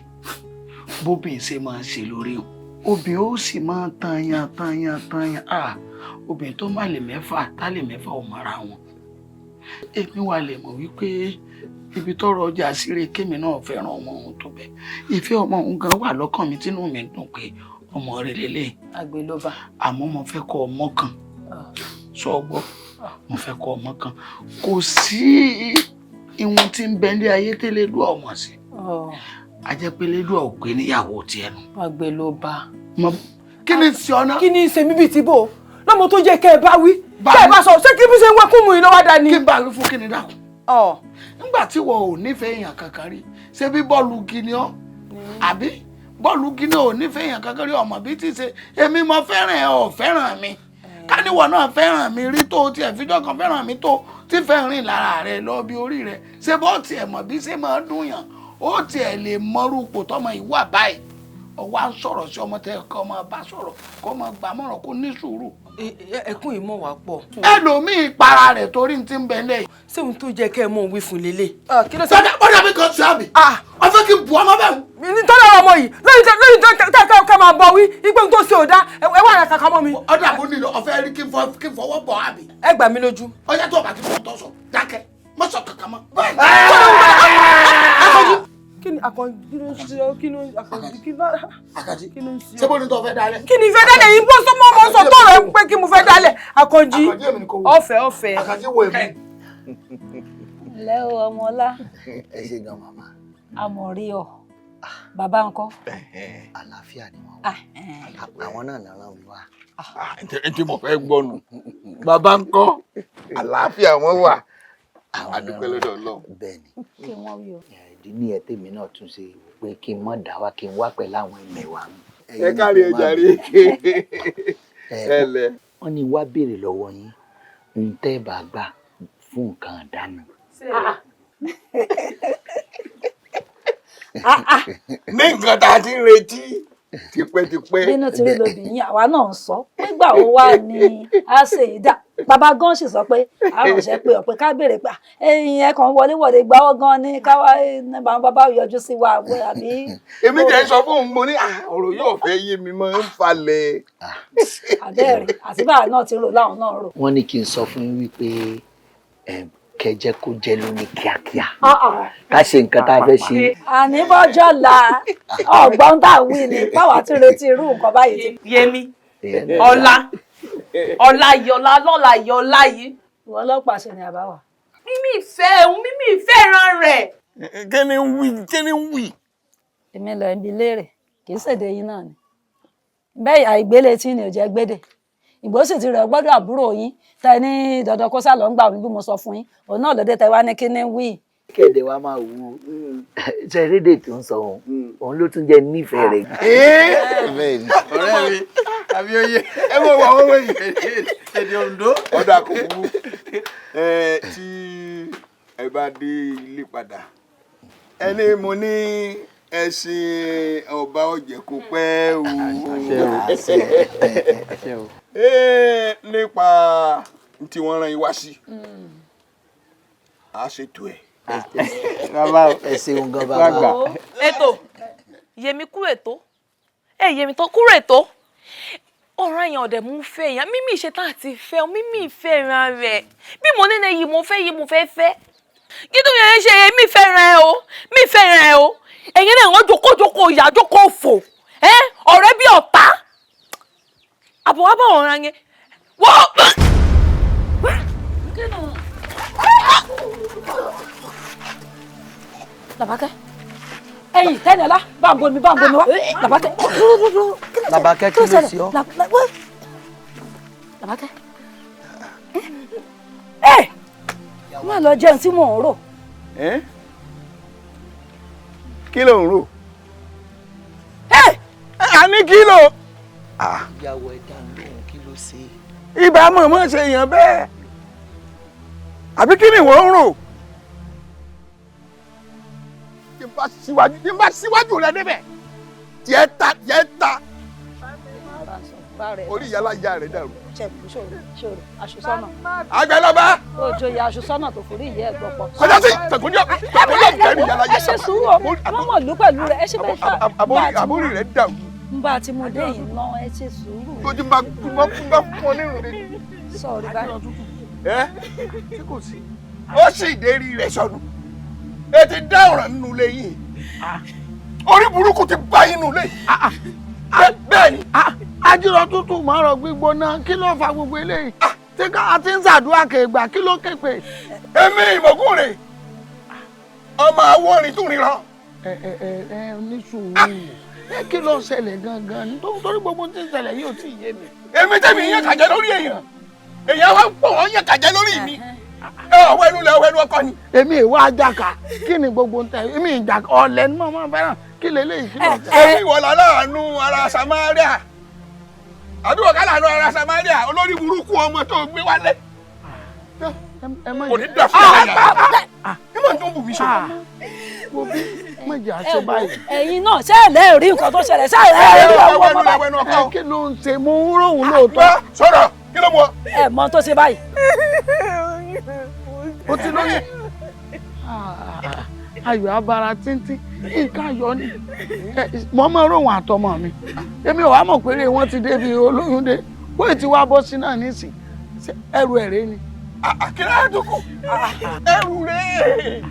Bóbìn ṣe máa ń ṣe lórí o. Obìnrin ó sì máa tanyan tanyan tanyan. Ah, obìnrin tó má lè mẹ́fà tá lè mẹ́fà ò mọ́ra wọn. Èmi wà lè mọ̀ wípé ibi tọ́rọ̀ ọjà síre kémi náà fẹ́ràn ọmọ òun tó bẹ́ẹ̀. Ìfẹ́ ọmọ òun gan wà lọ́kàn mi tínú mi ń dùn pé ọmọ rẹ̀ lélẹ̀. Àgbélọ́ba. Àmọ́ mo fẹ́ kọ́ ọmọ kan. Sọ gbọ́, mo fẹ́ kọ́ ọmọ kan. Kò sí ìwọ̀n tí ń bẹ ní ayé tẹ́lẹ̀ lú ọmọ sí. Ajẹ́pẹ́lẹ́dùn ò pé níyàwó tiẹ̀ nù. Àgbélọ́ba. Kí ni ṣe ọ náà? Kí ni ṣe mí bíi ti bò? Lọ́mọ tó jẹ́ kẹ́ ẹ bá wí. Kẹ́ ẹ bá sọ, ṣé kí bí ṣe ń wẹ́kùn mú iná wá dání? Kí n bá wí fún kí ni dákun? Nígbà tí wọn ò nífẹ̀ẹ́ èèyàn kankan rí, ṣé bí bọ́ọ̀lù gini ọ́? Àbí bọ́ọ̀lù gini ò nífẹ̀ẹ́ èèyàn kankan rí ọmọ bí ti ṣe èmi mo fẹ́ràn ẹ ò fẹ́ràn mi. Káníwọ̀ náà fẹ́ràn mi rí tó tiẹ̀ fíjọ́ kan fẹ́ràn mi tó tí fẹ́ rìn lára rẹ lọ bí orí rẹ. Ṣé bọ́ tiẹ̀ mọ̀ bí ṣe máa dùn yàn? Ó tiẹ̀ lè mọrú ipò tọmọ ìwà báyìí. Ọwọ́ à ń sọ̀rọ̀ sí ọmọ tẹ kọ́ ọmọ bá sọ̀rọ̀ kọ́ ọmọ gbàmọ̀ràn kó ní sùúrù. Ẹkún yìí mọ̀ wá pọ̀. Ẹlòmíì para rẹ̀ torí ti ń bẹ lẹ́yìn. Ṣé ohun tó jẹ́ kẹ́ ẹ mọ̀ wí fún lélẹ̀. Kí ló ṣe. Ó dàbí kan sí àbí. Ó fẹ́ kí n bu ọmọ bẹ́ẹ̀. Nítorí ọmọ yìí lóyún tẹ́ kẹ́ máa bọ̀ wí ipé ohun tó ṣe ò dá ẹ wà rẹ̀ kàkà mọ́ mi. Ọ̀dà kò nílò ọ̀fẹ́ rí kí n fọwọ́ bọ̀ àbí. Ẹ gbà mí lójú. Ọjà tó o bá ti fọwọ́ tọ́ sọ dákẹ́ mọ́ sọ kankan mọ́. Kí ni Àkànjí ló ń ṣe kí ló ń Àkànjí kí ló Àkànjí ń ṣe. Ṣé bó ni tó fẹ́ dálẹ̀. Kí ni ìfẹ́ dálẹ̀ yìí bó sọmọ ọmọ sọ tó rẹ pé kí mo fẹ́ dálẹ̀ Àkànjí ọ̀fẹ́ ọ̀fẹ́. Àkànjí wo èmi. Ǹlẹ́ o ọmọ ọlá. Ẹ ṣe gan màmá. A mọ̀ rí ọ bàbá ńkọ́. Àlàáfíà ni wọ́n wà àwọn náà náà rán mi wá. Ẹ tí mo fẹ́ gbọ́ nù bàbá ńkọ́ àlàáfíà wọn wà àdúpẹ́ lọ́dọ̀ Ọlọ́run. Bẹ́ẹ̀ni. Kí wọ́n wí o. Ìdí nìyẹn tèmi náà tún ṣe pé kí n mọ̀ dá wá kí n wá pẹ̀lú àwọn ẹmẹ̀wà mi. Ẹ káre ẹ jàre. Ẹ lẹ. Wọ́n ní wá béèrè lọ́wọ́ yín ń tẹ́ bá gbà fún nǹkan ìdáná. Ní nǹkan tá a ti ń retí tipẹ́tipẹ́. Nínú tí rí lóbìnrin àwa náà ń sọ nígbà wo wá ni a ṣe yìí dà bàbá gan sì sọ pé àránṣẹ́ pé ọ̀pẹ ká béèrè pé ẹ̀yin ẹ̀ kàn wọlé wọ̀de gbáwọ́ gan ni káwá ní bàbá yọjú sí wa àbí. Èmi jẹ́ sọ fún òun mo ní ọ̀rọ̀ yóò fẹ́ yé mi mọ́ ń falẹ̀. Àbẹ́ẹ̀rẹ̀ àti báà náà ti rò láwọn náà rò. Wọ́n ní kí n sọ fún yín wípé kẹjẹ kó jẹ lóní kíákíá ká ṣe nǹkan tá a fẹ́ ṣe. Àní bọ́jọ́ la ọ̀gbọ́n tá a wí ni báwa ti retí irú nǹkan báyìí ti. Yẹmi ọlá ọlá yọlá lọ́la yọlá yìí. Ìwọ ọlọ́pàá ṣe ni àbáwá. Mímí ìfẹ́ òun mímí ìfẹ́ ìran rẹ̀. Kí ni ń wí kí ni ń wí. Èmi lọ ibi léèrè kì í ṣèdè yín náà ni bẹ́ẹ̀ àìgbélé tí ni ò jẹ́ gbédè ìgbó sì ti rẹ̀ gbọ́dọ̀ àbúrò yín tẹ ní dandan kó sálọ ń gbà mí bí mo sọ fún yín òun náà lóde tẹ wá ní kí ní wí. Kéde wa máa wú ṣe rédè tó ń sọ òun òun ló tún jẹ́ nífẹ̀ẹ́ rẹ̀. Ọ̀rẹ́ mi Abíóyè ẹ mọ̀ wọ àwọn wọ̀nyí èdè Oǹdó. Ọ̀dà kò burú tí ẹ bá dé ilé padà ẹni mo ní ẹṣin ọba ọ̀jẹ̀ kò pẹ́ o. Nípa tí wọ́n rán yín wá sí a ṣètò ẹ̀. Ẹ ṣeun gan bàbá. Ètò Yẹmi kúrò ètò ẹ Yẹmi tó kúrò ètò ọ̀rọ̀ àyàn ọ̀dẹ̀ mú fẹ́ yàn mímí ìṣetán àti fẹ́ ọ mímí ìfẹ́ ìran rẹ̀ bí mo nínú yìí mo fẹ́ yìí mo fẹ́ fẹ́ kí tó yẹn ṣe èmi fẹ́ ràn ẹ́ o mi fẹ́ ràn ẹ́ o ẹ̀yin náà wọ́n jókòó jókòó ìyá jókòó fò ẹ́ ọ̀rẹ́ bí ọ̀tá àbọ̀ wá bá ọ̀ràn yẹn wọ́n. Làbákẹ́ Ẹ̀yin Tẹ́niọlá, bá ń bomi, bá ń bomi wá. Làbákẹ́, dúró dúró dúró. Làbákẹ́, kí ló ṣe ọ́? Làbákẹ́. Ẹ má lọ jẹun tí mò ń rò. Kí ló ń rò? A ní kí ló? Ìyàwó ẹ̀ dá lóhùn, kí ló ṣe? Ibà mọ̀mọ́ ṣe èèyàn bẹ́ẹ̀. Àbí kí ni ìwọ ń rò? Tí n bá síwájú rẹ débẹ̀, tiẹ̀ ta tiẹ̀ ta. Orí ìyá aláya rẹ̀ dàrú. Àgbẹ̀lọba. Òjò ìyá aṣọ sọ́nà tó forí ìyá ẹ̀ gbọ́pọ̀. Kọjá sí Ṣàngóníọ̀ Ṣàngóníọ̀ kẹrin ìyá aláya. Ẹ ṣe sùúrù o, wọ́n mọ̀ lú pẹ̀lú rẹ̀, ẹ ṣe bẹ́ẹ̀ fà. Àbórí rẹ̀ dàrú. N bá ti mú dé yìí ná, ẹ ṣe sùúrù. Tójú bá fún ọ nírun rẹ̀. Sọ̀rí báyìí. Ẹ ṣé kò sí? Ó sì dérí rẹ̀ sọnù. Ẹ ti dá ọ̀ràn nínú ilé yìí. Orí burúkú ti bá yín nínú ilé yìí. Bẹ́ẹ̀ ni. Ajírọ̀ tútù mọ́rọ̀ gbígbóná, kí ló fa gbogbo eléyìí? Tí a ti ń ṣàdúrà kègbà, kí ló képe? Èmi ìmọ̀kúnrin, ọmọ awọ́rin tún ríran. Ẹ ẹ ẹ ní sùúrù. Ẹ kí ló ṣẹlẹ̀ gangan? Nítorí gbogbo tí ń ṣẹlẹ̀ yìí ò tí ì yé mi. Èmi tẹ̀mí yẹn kàjẹ́ lórí èèyàn. Èèyàn wá pọ̀ wọ́n yẹn kàjẹ́ lórí mi. Ẹ ọwọ́ ẹnu lẹ ọwọ́ ẹnu ọkọ ni. Èmi ìwà àjàkà, kí ni gbogbo ń tẹ? Èmi ìjà ọ̀lẹ́ ni mo máa ń fẹ́ràn. Kí leléyìí kí ló ṣẹlẹ̀? Èmi ìwọ láàánú ara Samaria. Àbí wọ́n ká láàánú ara Samaria, olórí burúkú ọmọ tó gbé wálé. Kò ní dà fún ẹ. Ẹ máa tó ń bù mí ṣe. Wo bí mọ̀jà ṣe báyìí. Ẹ̀yin náà ṣé ẹ lè rí nǹkan tó ṣẹlẹ̀, ṣé ẹ lè rí ọwọ́ ọmọ báyìí. Kí ló ń ṣe? Mo ń róhùn lóòótọ́. Sọ̀rọ̀, kí ló mú ọ? Ẹ mọ tó ṣe báyìí. Ó ti lóyún. Ayọ̀ abara tíntín, nǹkan ayọ̀ ni. Mo máa ń róhùn àtọmọ mi. Èmi ò wá mọ̀ pé wọ́n ti débi olóyún dé. Bóyá ti wá bọ́ sí náà nísìn, ẹrù ẹ̀rẹ́ ni. Kí ló dùn kù? Ẹrù rẹ̀.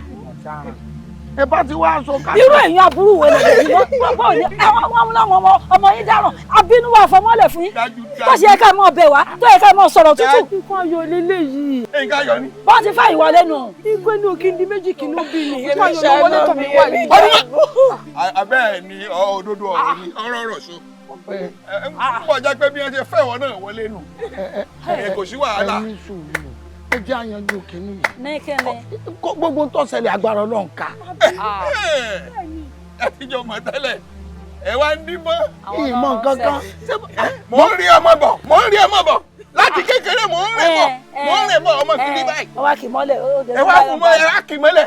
Ẹ bá ti wá aṣọ ká. Irú ẹ̀yin aburú wo lè yìí wọ́n ní àwọn ọmọ ọmọ yín dáràn abínú wà fọmọ́lẹ̀ fún yín. Tó ṣe yẹ ká mọ̀ bẹ̀ wá, tó yẹ ká mọ̀ sọ̀rọ̀ tútù. Nǹkan ayọ̀ leléyìí. Nǹkan ayọ̀ ni. Wọ́n ti fà ìwọ lẹ́nu. Igbó ní òkè ní méjì kìíní bí ni. Nǹkan ayọ̀ ló wọlé tọ̀ mí wá yìí. Abẹ́ẹ̀ ni òdodo ọ̀rọ̀ ni ọ̀rọ̀ ọ̀rọ̀ so. Ń bọ̀ jẹ́ pé bí wọ́n ṣe fẹ́ wọn náà wọlé nù. Kò sí wàhálà. Ẹ jẹ́ àyànjú kìíní yìí. Ní kíni. Gbogbo tó ṣẹlẹ̀ agbára Ọlọ́run ká. Ẹ ti jọ mọ̀ tẹ́lẹ̀, ẹ wá ń dín mọ́. Ìmọ̀ kankan. Mò ń rí ọmọ bọ̀, mò ń rí ọmọ bọ̀. Láti kékeré mò ń rìn bọ̀, mò ń rìn bọ̀ ọmọ kìíní báyìí. Ẹ wá kì í mọ́lẹ̀. Ẹ wá fún mọ́, ẹ wá kì í mọ́lẹ̀.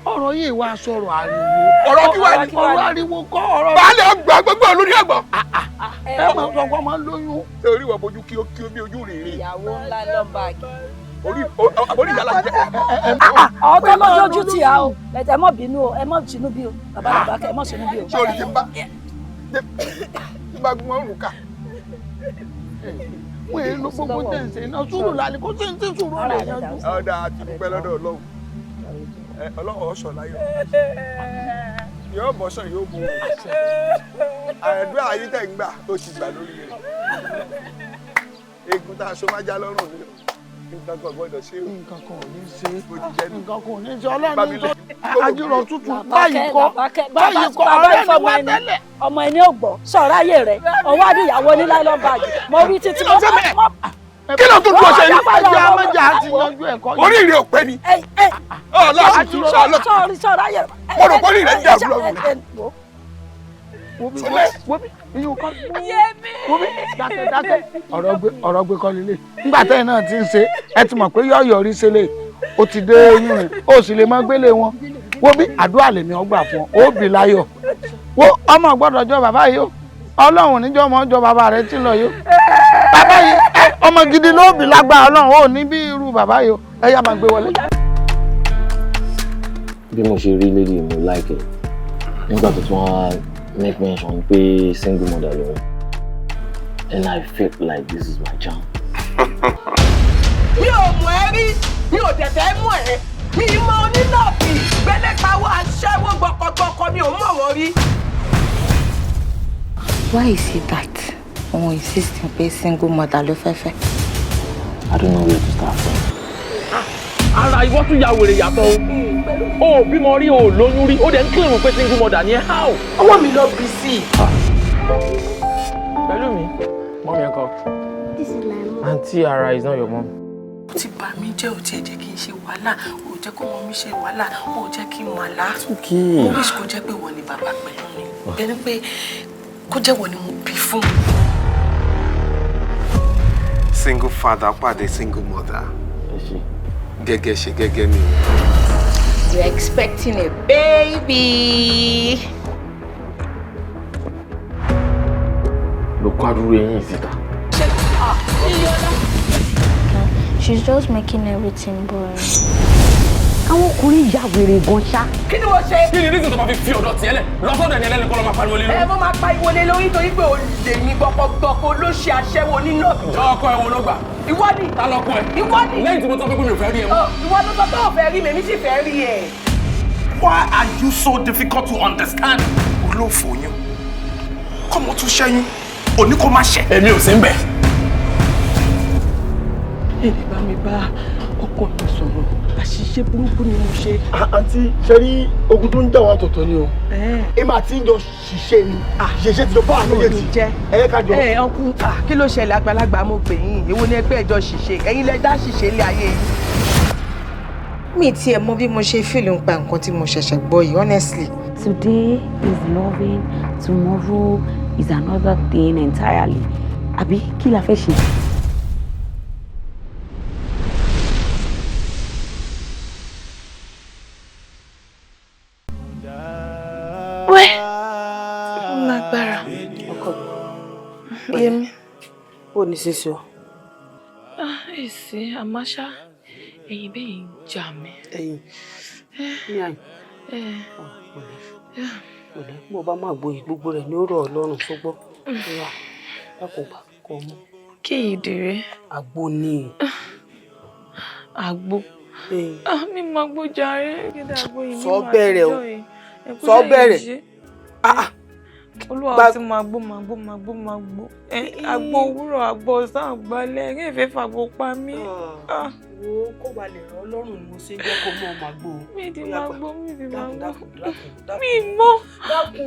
Ọ̀rọ̀ yìí wá sọ̀rọ̀ ariwo. Ọ̀rọ̀ kí wá ní? Ọ̀rọ̀ ariwo kọ́ ọ̀rọ̀. Baálé ọgbà gbogbo olórí ọgbà. Ẹ máa sọ pé ọmọ lóyún. Ṣé orí ìwà bojú kí ó kí ó bí ojú rèé? Ìyàwó ńlá lọ́ba orí àbórí ìyá la jẹ. Ọ̀tọ̀ lójoojú tí a o, ẹ má bínú o, ẹ má bínú bí o, bàbá Làbákẹ́ ẹ má bínú bí o. Ṣé orí ti ń bá gún ọrùn ká? Wọ́n èlò gbogbo tẹ̀ ń ṣe iná sùúrù lálẹ́ kó sí ní sùúrù rẹ̀ yanjú. Ọ̀dà àti dúpẹ́ lọ́dọ̀ Ọlọ́run. Ọlọ́run ọ̀ṣọ́ láyọ̀. Yóò bọ́ sàn yóò mú un. Àdúrà ayé tẹ̀ ń gbà ó sì gbà lórí rẹ̀. Egun tá a so máa já lọ́rùn mi o. Nǹkan kan gbọ́dọ̀ ṣe o. Nǹkan kan ò ní ṣe. Nǹkan kan ò ní ṣe. Ọlọ́run ní tó ajírọ̀ tútù báyìí kọ́ báyìí kọ́ ọ̀rẹ́ ni wá tẹ́lẹ̀. Ọmọ ẹni ò gbọ́ sọ̀rọ̀ ayé rẹ̀ ọwọ́ àdìyàwó ní nylon bag mo wí títí mo. Kí ló tún dúró ṣe yìí? Ẹjẹ́ amẹ́jà ti yanjú ẹ̀kọ́ yìí. Orí rẹ̀ ò pé ni. Ọlọ́run tún sọ lọ. Sọ̀rọ̀ ayé rẹ̀. Mo rò pé orí rẹ̀ ń dàrú lọ́rùn. Wobi iyùn kọ́ wobi dákẹ́ dákẹ́ ọ̀rọ̀ gbé kọ́ lílé nígbà tẹ́yìn náà ti ń ṣe ẹ ti mọ̀ pé yọ̀ yọrí sílẹ̀ ó ti dé eyín rẹ̀ ó sì lè má gbélé wọn wobi àdúrà lèmi ọgbà fún ọ ó bì láyọ̀ wo ọmọ gbọ́dọ̀ jọ bàbá yìí o Ọlọ́run níjọ́ ọmọ jọ bàbá rẹ̀ tí ń lọ yìí o bàbá yìí ọmọ gidi ló bì lágbára Ọlọ́run ó ní bí irú bàbá yìí o ẹ yá máa gbé wọlé. Bí mo ṣe rí lady mo like ẹ nígbà tó tún wá make mention pé single mother lòun and I feel like this is my jam. Mi ò mọ̀ ẹ́ rí, mi ò dẹ̀ fẹ́ mọ̀ ẹ́, mi mọ onínàbì gbẹ́lẹ́pàwọ́ aṣẹ́wó gbọkọgbọkọ mi ò mọ̀ wọ́n rí. Why is it that òun insisting pé single mother ló fẹ́ fẹ́? I don't know where to start from. Ara ìwọ tún ya wèrè yàtọ̀ o. O ò bímọ rí, o ò lóyún rí, ó dẹ̀ ń claim pé single mother ni ẹ́, how? Ọwọ́ mi lọ bí sí i. Pẹ̀lú mi. Mummy ẹ̀ kọ́. This is my mom. Aunty Ara is not your mom. Ó ti bà mí jẹ́, ò tiẹ̀ jẹ́ kí n ṣe wàhálà, ò jẹ́ kó mọ mi ṣe wàhálà, ò jẹ́ kí n màlá. Okay. Mo wish kó jẹ́ pé wọ́n ni bàbá pẹ̀lú mi. Ẹni pé kó jẹ́ wọ́n ni mo bí fún. Single father pàdé single mother. Gẹ́gẹ́ ṣe gẹ́gẹ́ ni. We're expecting a baby. Ló kó àdúró eyín síta. She's just making everything boring. Àwọn ọkùnrin ya wèrè gan ṣá. Kí ni mo ṣe? Kí ni reason tó máa fi fi ọ̀dọ̀ tiẹ̀ lẹ̀ lọ́sọ̀dọ̀ ẹni ẹlẹ́ni kọ́ ló máa pariwo lé lórí? Ẹ mo máa pariwo lé lórí torí pé olè mi gbọkọgbọkọ ló ṣe aṣẹ́wó nínú ọ̀gbìn. Jọ ọkọ ẹ wo ló gbà? Ìwọ ni. Ta lọkọ ẹ? Ìwọ ni. Lẹ́yìn tí mo sọ pé mi ò fẹ́ rí ẹ mọ́. Ìwọ ló sọ pé ò fẹ́ rí mi, èmi sì fẹ́ rí ẹ. Why are you so difficult to understand? Olófò yín. Kọ́mọ tún ṣẹ́yún, òní kò má ṣẹ. Èmi ò sí ń bẹ̀. Èdè bá mi bá ọkọ mi sọ̀rọ̀, àṣìṣe burúkú ni mo ṣe. Àǹtí, ṣe rí ogun tó ń jà wọn tọ̀tọ̀ ni o. Èmi àti ń jọ ṣiṣẹ́ ni, ṣiṣẹ́ ti jọ bá àwọn méjèèjì. Ẹ yẹ ká jọ. Ẹ ọkùn, kí ló ṣẹlẹ̀ àgbàlagbà mo pè yín? Èwo ni ẹgbẹ́ ìjọ ṣìṣe? Ẹ̀yin lẹ dá ṣìṣe ilé ayé yìí. Mi tiẹ̀ mọ bí mo ṣe feel nípa nǹkan tí mo ṣẹ̀ṣẹ̀ gbọ́ yìí, honestly. Today is loving, tomorrow is another thing entirely. Àbí kí la fẹ́ ṣe? Wẹ́ ó lágbára. Ọkọ mi. Yẹmi. Ó ní sísọ. Èsì àmọ́ ṣá ẹ̀yìn bẹ́ẹ̀ ń jà mí. Ẹ̀yìn ní àyìn. Pẹ̀lẹ́ pẹ̀lẹ́, bó o bá máa gboyè gbogbo rẹ̀ ní ó rọ̀ ọ́ lọ́rùn ṣùgbọ́n ìyá dákun gbà kó mú. Kí ìdèrè? Àgbo ni. Àgbo. Mi máa gbó jàre, kí ni àgbo yìí Sọ bẹ̀rẹ̀ o. Sọ bẹ̀rẹ̀. Olúwa ti máa gbó máa gbó máa gbó máa gbó. Àgbo òwúrọ̀, àgbo ọ̀sán, àgbo alẹ́, ẹ̀rín ìfẹ́ fàgbo pa mí. Wo kó ba lè rọ̀ ọ́ lọ́rùn ni mo ṣe ń jẹ́ kó mọ́ ọmọ àgbo. Mi ti máa gbó, mi ti máa gbó. Dákun. Mi mọ́. Dákun.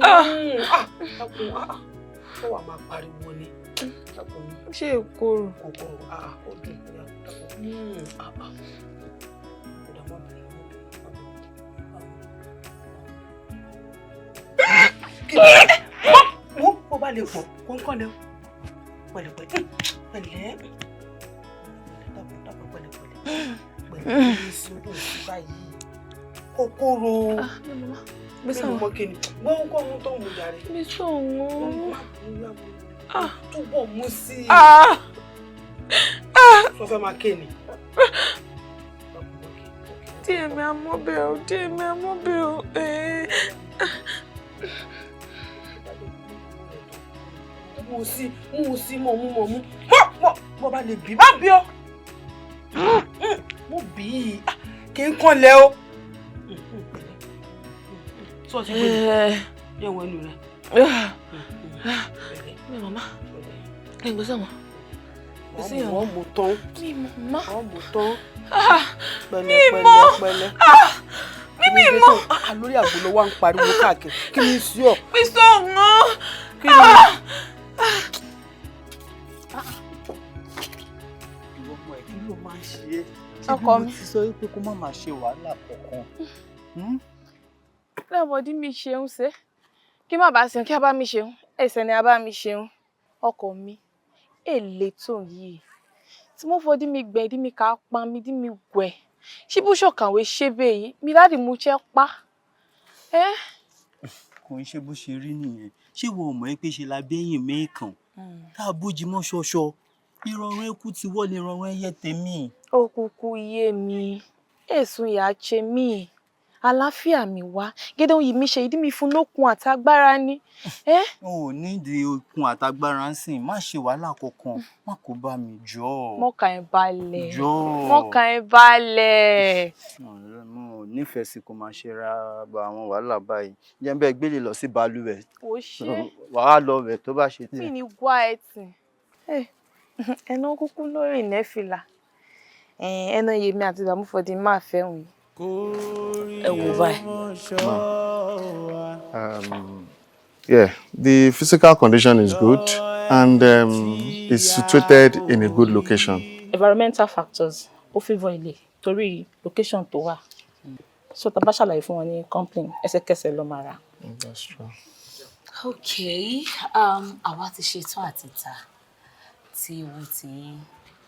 Dákun. Ó wà máa pariwo ni. Dákun. Ṣé ìkorò? Kòkòrò, ó dùn. Dákun. Wo bó bá lè pọ̀ kó ń kàn lẹ́ o. Pẹ̀lẹ́pẹ̀lẹ́ pẹ̀lẹ́ dákun dákun pẹ̀lẹ́pẹ̀lẹ́ pẹ̀lẹ́ sí odò sí báyìí. Kòkòrò. Gbèsè mọ́ kí ni? Gbọ́n kọ́ ohun tó ń mu jàre. Gbèsè òun. Túbọ̀ mú sí i. Sọ fẹ́ máa ké ni. Díẹ̀ mi amọ́bẹ̀ o, díẹ̀ mi amọ́bẹ̀ o. Mú sí, mú sí, mọ̀ mú, mọ̀ mú. Mọ̀ mọ̀ bá lè bí, má bí ọ́. Mo bí i, kì í kàn lẹ́ o. Sọ ti gbé mi, yẹ wọ ẹnu rẹ. Mi màmá, ẹ gbé sọ̀wọ́n. Wọ́n mú tán. Mi màmá. Wọ́n mú tán. Mi mọ̀. Pẹ̀lẹ́ Mi mọ̀. Lórí àgbo ló wá ń pariwo káàkiri. Kí ni sí ọ? Mi sọ̀wọ́n. Kí ni? Ìwọ ọmọ ẹ, kí ló máa ń ṣe é? Ọkọ mi. Ṣé bí mo ti sọ wípé kó má máa ṣe wàhálà kankan? Lábọ̀dí mi ṣeun ṣe. Kí má bàa ṣeun, kí a bá mi ṣeun. Ẹsẹ̀ ni a bá mi ṣeun. Ọkọ mi, èlé tó yìí. Tí mo fọdí mi gbẹ, dí mi ká pa mi, dí mi wẹ̀. Ṣé bó ṣọ̀kànwé ṣe bẹ́ẹ̀ yìí? Mi láti mú iṣẹ́ pa. Kò ń ṣe bó ṣe rí nìyẹn. Ṣé wo mọ̀ pé ṣe la bẹ́yìn mẹ́ẹ̀kan? Tá a bójì mọ́ ṣọṣọ. Ìrọ̀rùn eku ti wọ́ ni ìrọ̀rùn ẹyẹ tèmi. Òkùnkùn yé mi. Èsùn ìyá ṣe mí. Àlàáfíà mi wá. Gédé yìí mi ṣe ìdí mi fún lókun àtagbára ni. O ò nídìí okun àtagbára ń sìn. Má ṣe wàhálà kankan. Má kó bá mi jọ. Mọ́kàn ẹ̀ balẹ̀. Jọ. Mọ́kàn ẹ̀ balẹ̀. Mo ò nífẹ̀ẹ́ sí kó máa ṣe ra àwọn wàhálà báyìí. Jẹ́ ń bẹ́ẹ̀ gbélé lọ sí balùwẹ̀. Ó ṣe. Wàá lọ bẹ̀ tó bá ṣe Mi tiẹ̀. ní wá ẹ tì. Ẹnu kúkú lórí ìnẹ́fìlà. Ẹnu yèmí àti ìdààmúfọ̀dé máa fẹ́ òun yìí. Ẹ wò báyìí. Yeah, the physical condition is good and is situated in a good location. Environmental factors ó favour ilé torí location tó wà, so tá a bá ṣàlàyé fún wọn ní complain, ẹsẹ̀kẹsẹ̀ ló máa rà. That's true. Okay, àwa ti ṣetán àti ta tí owó tí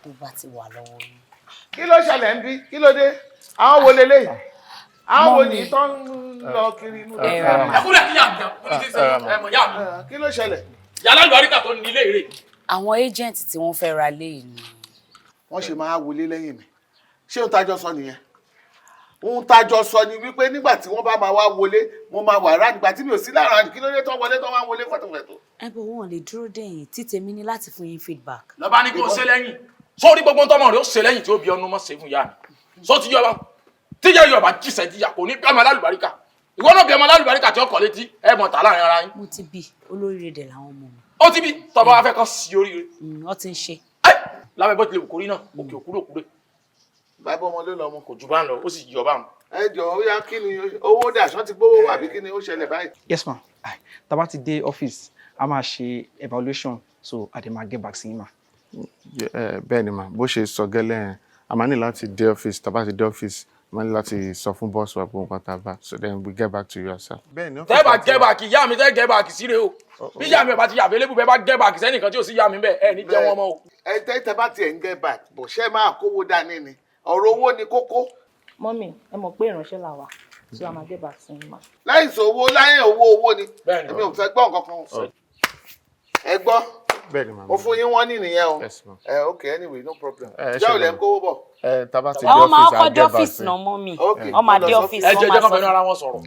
tó bá ti wà lọ́wọ́ yín. Kí ló ṣẹlẹ̀ ń bí? Kí ló dé? Àwọn wo leléyìí? Àwọn wo nìyí tó ń lọ kiri inú? Ẹ kúrẹ́ kí yà mí ní ti sẹ́ ẹ mọ̀ yá mi. Kí ló ṣẹlẹ̀? Yàrá ìlúwaríkà tó ní ilé rè. Àwọn agent tí wọ́n fẹ́ ra lé yìí ni. Wọ́n ṣe máa wọlé lẹ́yìn mi. Ṣé ohun tájọ sọ nìyẹn? Ohun tájọ sọ ni wípé nígbà tí wọ́n bá máa wá wọlé, mo máa wà rá. Nígbà tí mi ò sí lára, kí ló dé tó wọlé, tó wá wọlé fẹ̀tọ̀fẹ̀tọ̀? Ẹ bọ̀, wọn lè dúró dẹ̀yìn tí tèmi ní láti fún yín feedback. Lọ́ba ní kí o ṣe lẹ́yìn sórí gbogbo tọmọ rẹ ó ṣe lẹ́yìn tí ó bí ọnu mọ́ ṣe fún ìyá mi sọ ti yọba tíjà yọba jíṣẹ́ jíjà kò ní bí ọmọ alálùbáríkà. Ìwọ náà bí ọmọ alálùbáríkà tí ó kọ̀ létí ẹ mọ̀ tà láàrin ara yín. Mo ti bí olóríire dẹ̀ làwọn ọmọ mi. Ó ti bí tọba wa fẹ́ kàn sí oríire. Wọ́n ti ń ṣe. Lábẹ́ bó tilẹ̀ wù kórí náà, òkè òkúrò òkúrè. Bàbá ọmọ ló lọ ọmọ. Kò jù bá ń lọ, ó sì yọ bá ń. Ẹ jọ̀ọ́, ó yá, kí ni owó dà? Ṣán ti gbówó wà bí? Kí ni ó ṣẹlẹ̀ báyìí? Yes ma, tá bá ti dé office, a máa ṣe evaluation, so a dẹ̀ máa get back sí yín ma. Bẹ́ẹ̀ ni mà, bó ṣe sọ gẹ́lẹ́ yẹn, a máa ní láti dé ọ́fíìsì. Tá a bá ti dé ọ́fíìsì, a máa ní láti sọ fún boss wa pé nǹkan tá a bá so, then we get back to you sir. Bẹ́ẹ̀ ni. Tẹ́ bá get back ìyá mi, tẹ́ get back síre o. Bí ìyá mi ò bá ti yà available, bẹ́ẹ̀ bá get back sẹ́nìkan tí ò sí ìyá mi bẹ́ẹ̀, ẹ ní jẹ́ wọn mọ́ o. Ẹ tẹ́ tẹ́ bá tiẹ̀ ń get back bọ̀, ṣé máa kówó dání ni? Ọ̀rọ̀ owó ni kókó. Mummy, ẹ mọ̀ pé ìránṣẹ́ là wà, so a máa get back sí yín ma. Láì sọ owó, láyé owó, owó ni. Èmi ò fẹ́ gbọ́ nǹkan kan. Ẹ gbọ́. Bẹ́ẹ̀ ni màmá. Mo fún yín wọ́n ní nìyẹn o. Yes, ma'am. Ẹ ok, anyway, no problem. Ẹ Jẹ́ ṣe ò lẹ́ ń gan. kówó bọ̀. Ẹ tá bá ti dé Àwọn máa ọ́fíìsì, kọ́ á dé get back ọ́fíìsì sí. náà, mummy. Ok. Wọ́n máa dé ọ́fíìsì. Ẹ jẹ́ Wọ́n jẹ́ máa kán sọ. fẹnu ara wọn sọ̀rọ̀.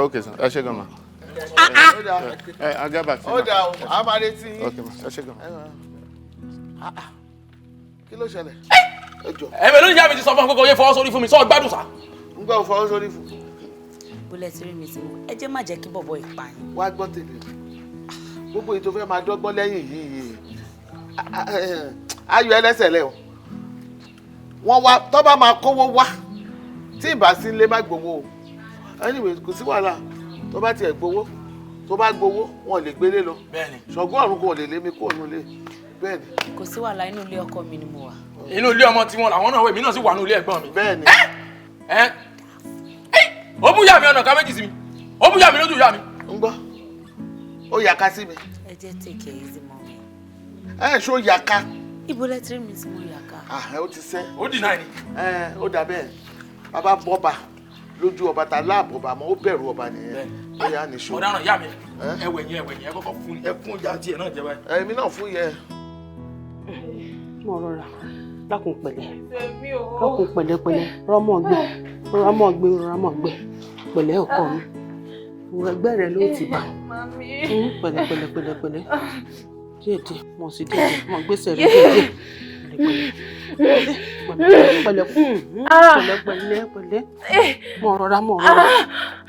Ok sir, ẹ ṣé gan ma. Ẹ á get back sí Ó ma. dà o, a máa retí yín. Ok ma, ẹ ṣé gan ma. Kí ló ṣẹlẹ̀? Ẹ jọ. Ẹ̀mẹ̀ lónìí, ìyá mi ti sọ fún ọ pé kò yẹ fọwọ́ sórí fún mi, sọ gbádùn sá. Ń gbọ́ fọwọ́ sórí fún. Bólẹ̀ tí rí mi tí mo ẹ jẹ́ má jẹ́ kí bọ̀bọ̀ ìpa yín. Wá gbọ́ tèmi, gbogbo èyí tó fẹ́ máa dọ́gbọ́n lẹ́yìn yìí, ayọ̀ ẹlẹ́sẹ̀ lẹ̀ o. Wọ́n wá tó bá máa kówó wá, tí ì bá sí ilé, má gbowó o. Anyway, kò sí wàhálà. Tó bá tiẹ̀ gbowó, tó bá gbowó, wọn ò lè gbélé lọ. Bẹ́ẹ̀ni. Ṣọ̀gbọ́n ọ̀run kò lè lé mi kúrò nílé. Bẹ́ẹ̀ni. Kò sí wàhálà, inú ilé ọkọ mi ni mo wà. Inú ilé ọmọ tiwọn làwọn náà wẹ̀, èmi náà sì wà ní ilé ẹ̀gbọ́n mi. Bẹ́ẹ̀ni. Ẹ ó bú ìyá mi, ọ̀nà ká méjì sí mi, ó bú ìyá mi lójú ìyá mi. Ń gbọ́, ó yàká sí mi. Ẹ jẹ́ take it easy, mummy. Ẹ ṣó yàká. Ibo lẹ ti rí mi tí mo yàká? Ah, ẹ ó ti sẹ́. Ó dì náà ni. Ẹ ó dà bẹ́ẹ̀, bàbá bọ́ba lójú ọba ta láàbọ̀bà mọ́, ó bẹ̀rù ọba nìyẹn. Ó yà nìṣó. Ọ̀daràn ìyá mi, ẹwẹ̀ yẹn, ẹwẹ̀ yẹn, ẹ kọ́kọ́ fún ẹ, fún ìyá tiẹ̀ náà jẹ báyìí. Èmi náà fún yẹ. Mo rọra, dákun, pẹ̀lẹ́, dákun, pẹ̀lẹ́, pẹ̀lẹ́, rọmọ gbé, rọmọ gbé, rọmọ gbé, pẹ̀lẹ́ ọkọ mi. Wo ẹgbẹ́ rẹ ló ti bà. Pẹ̀lẹ́, pẹ̀lẹ́, pẹ̀lẹ́, pẹ̀lẹ́, díẹ̀ díẹ̀, mo sì díẹ̀ díẹ̀, mo gbèsè rẹ díẹ̀ díẹ̀, pẹ̀lẹ́, pẹ̀lẹ́, pẹ̀lẹ́, pẹ̀lẹ́, pẹ̀lẹ́, mo rọra, mo rọra,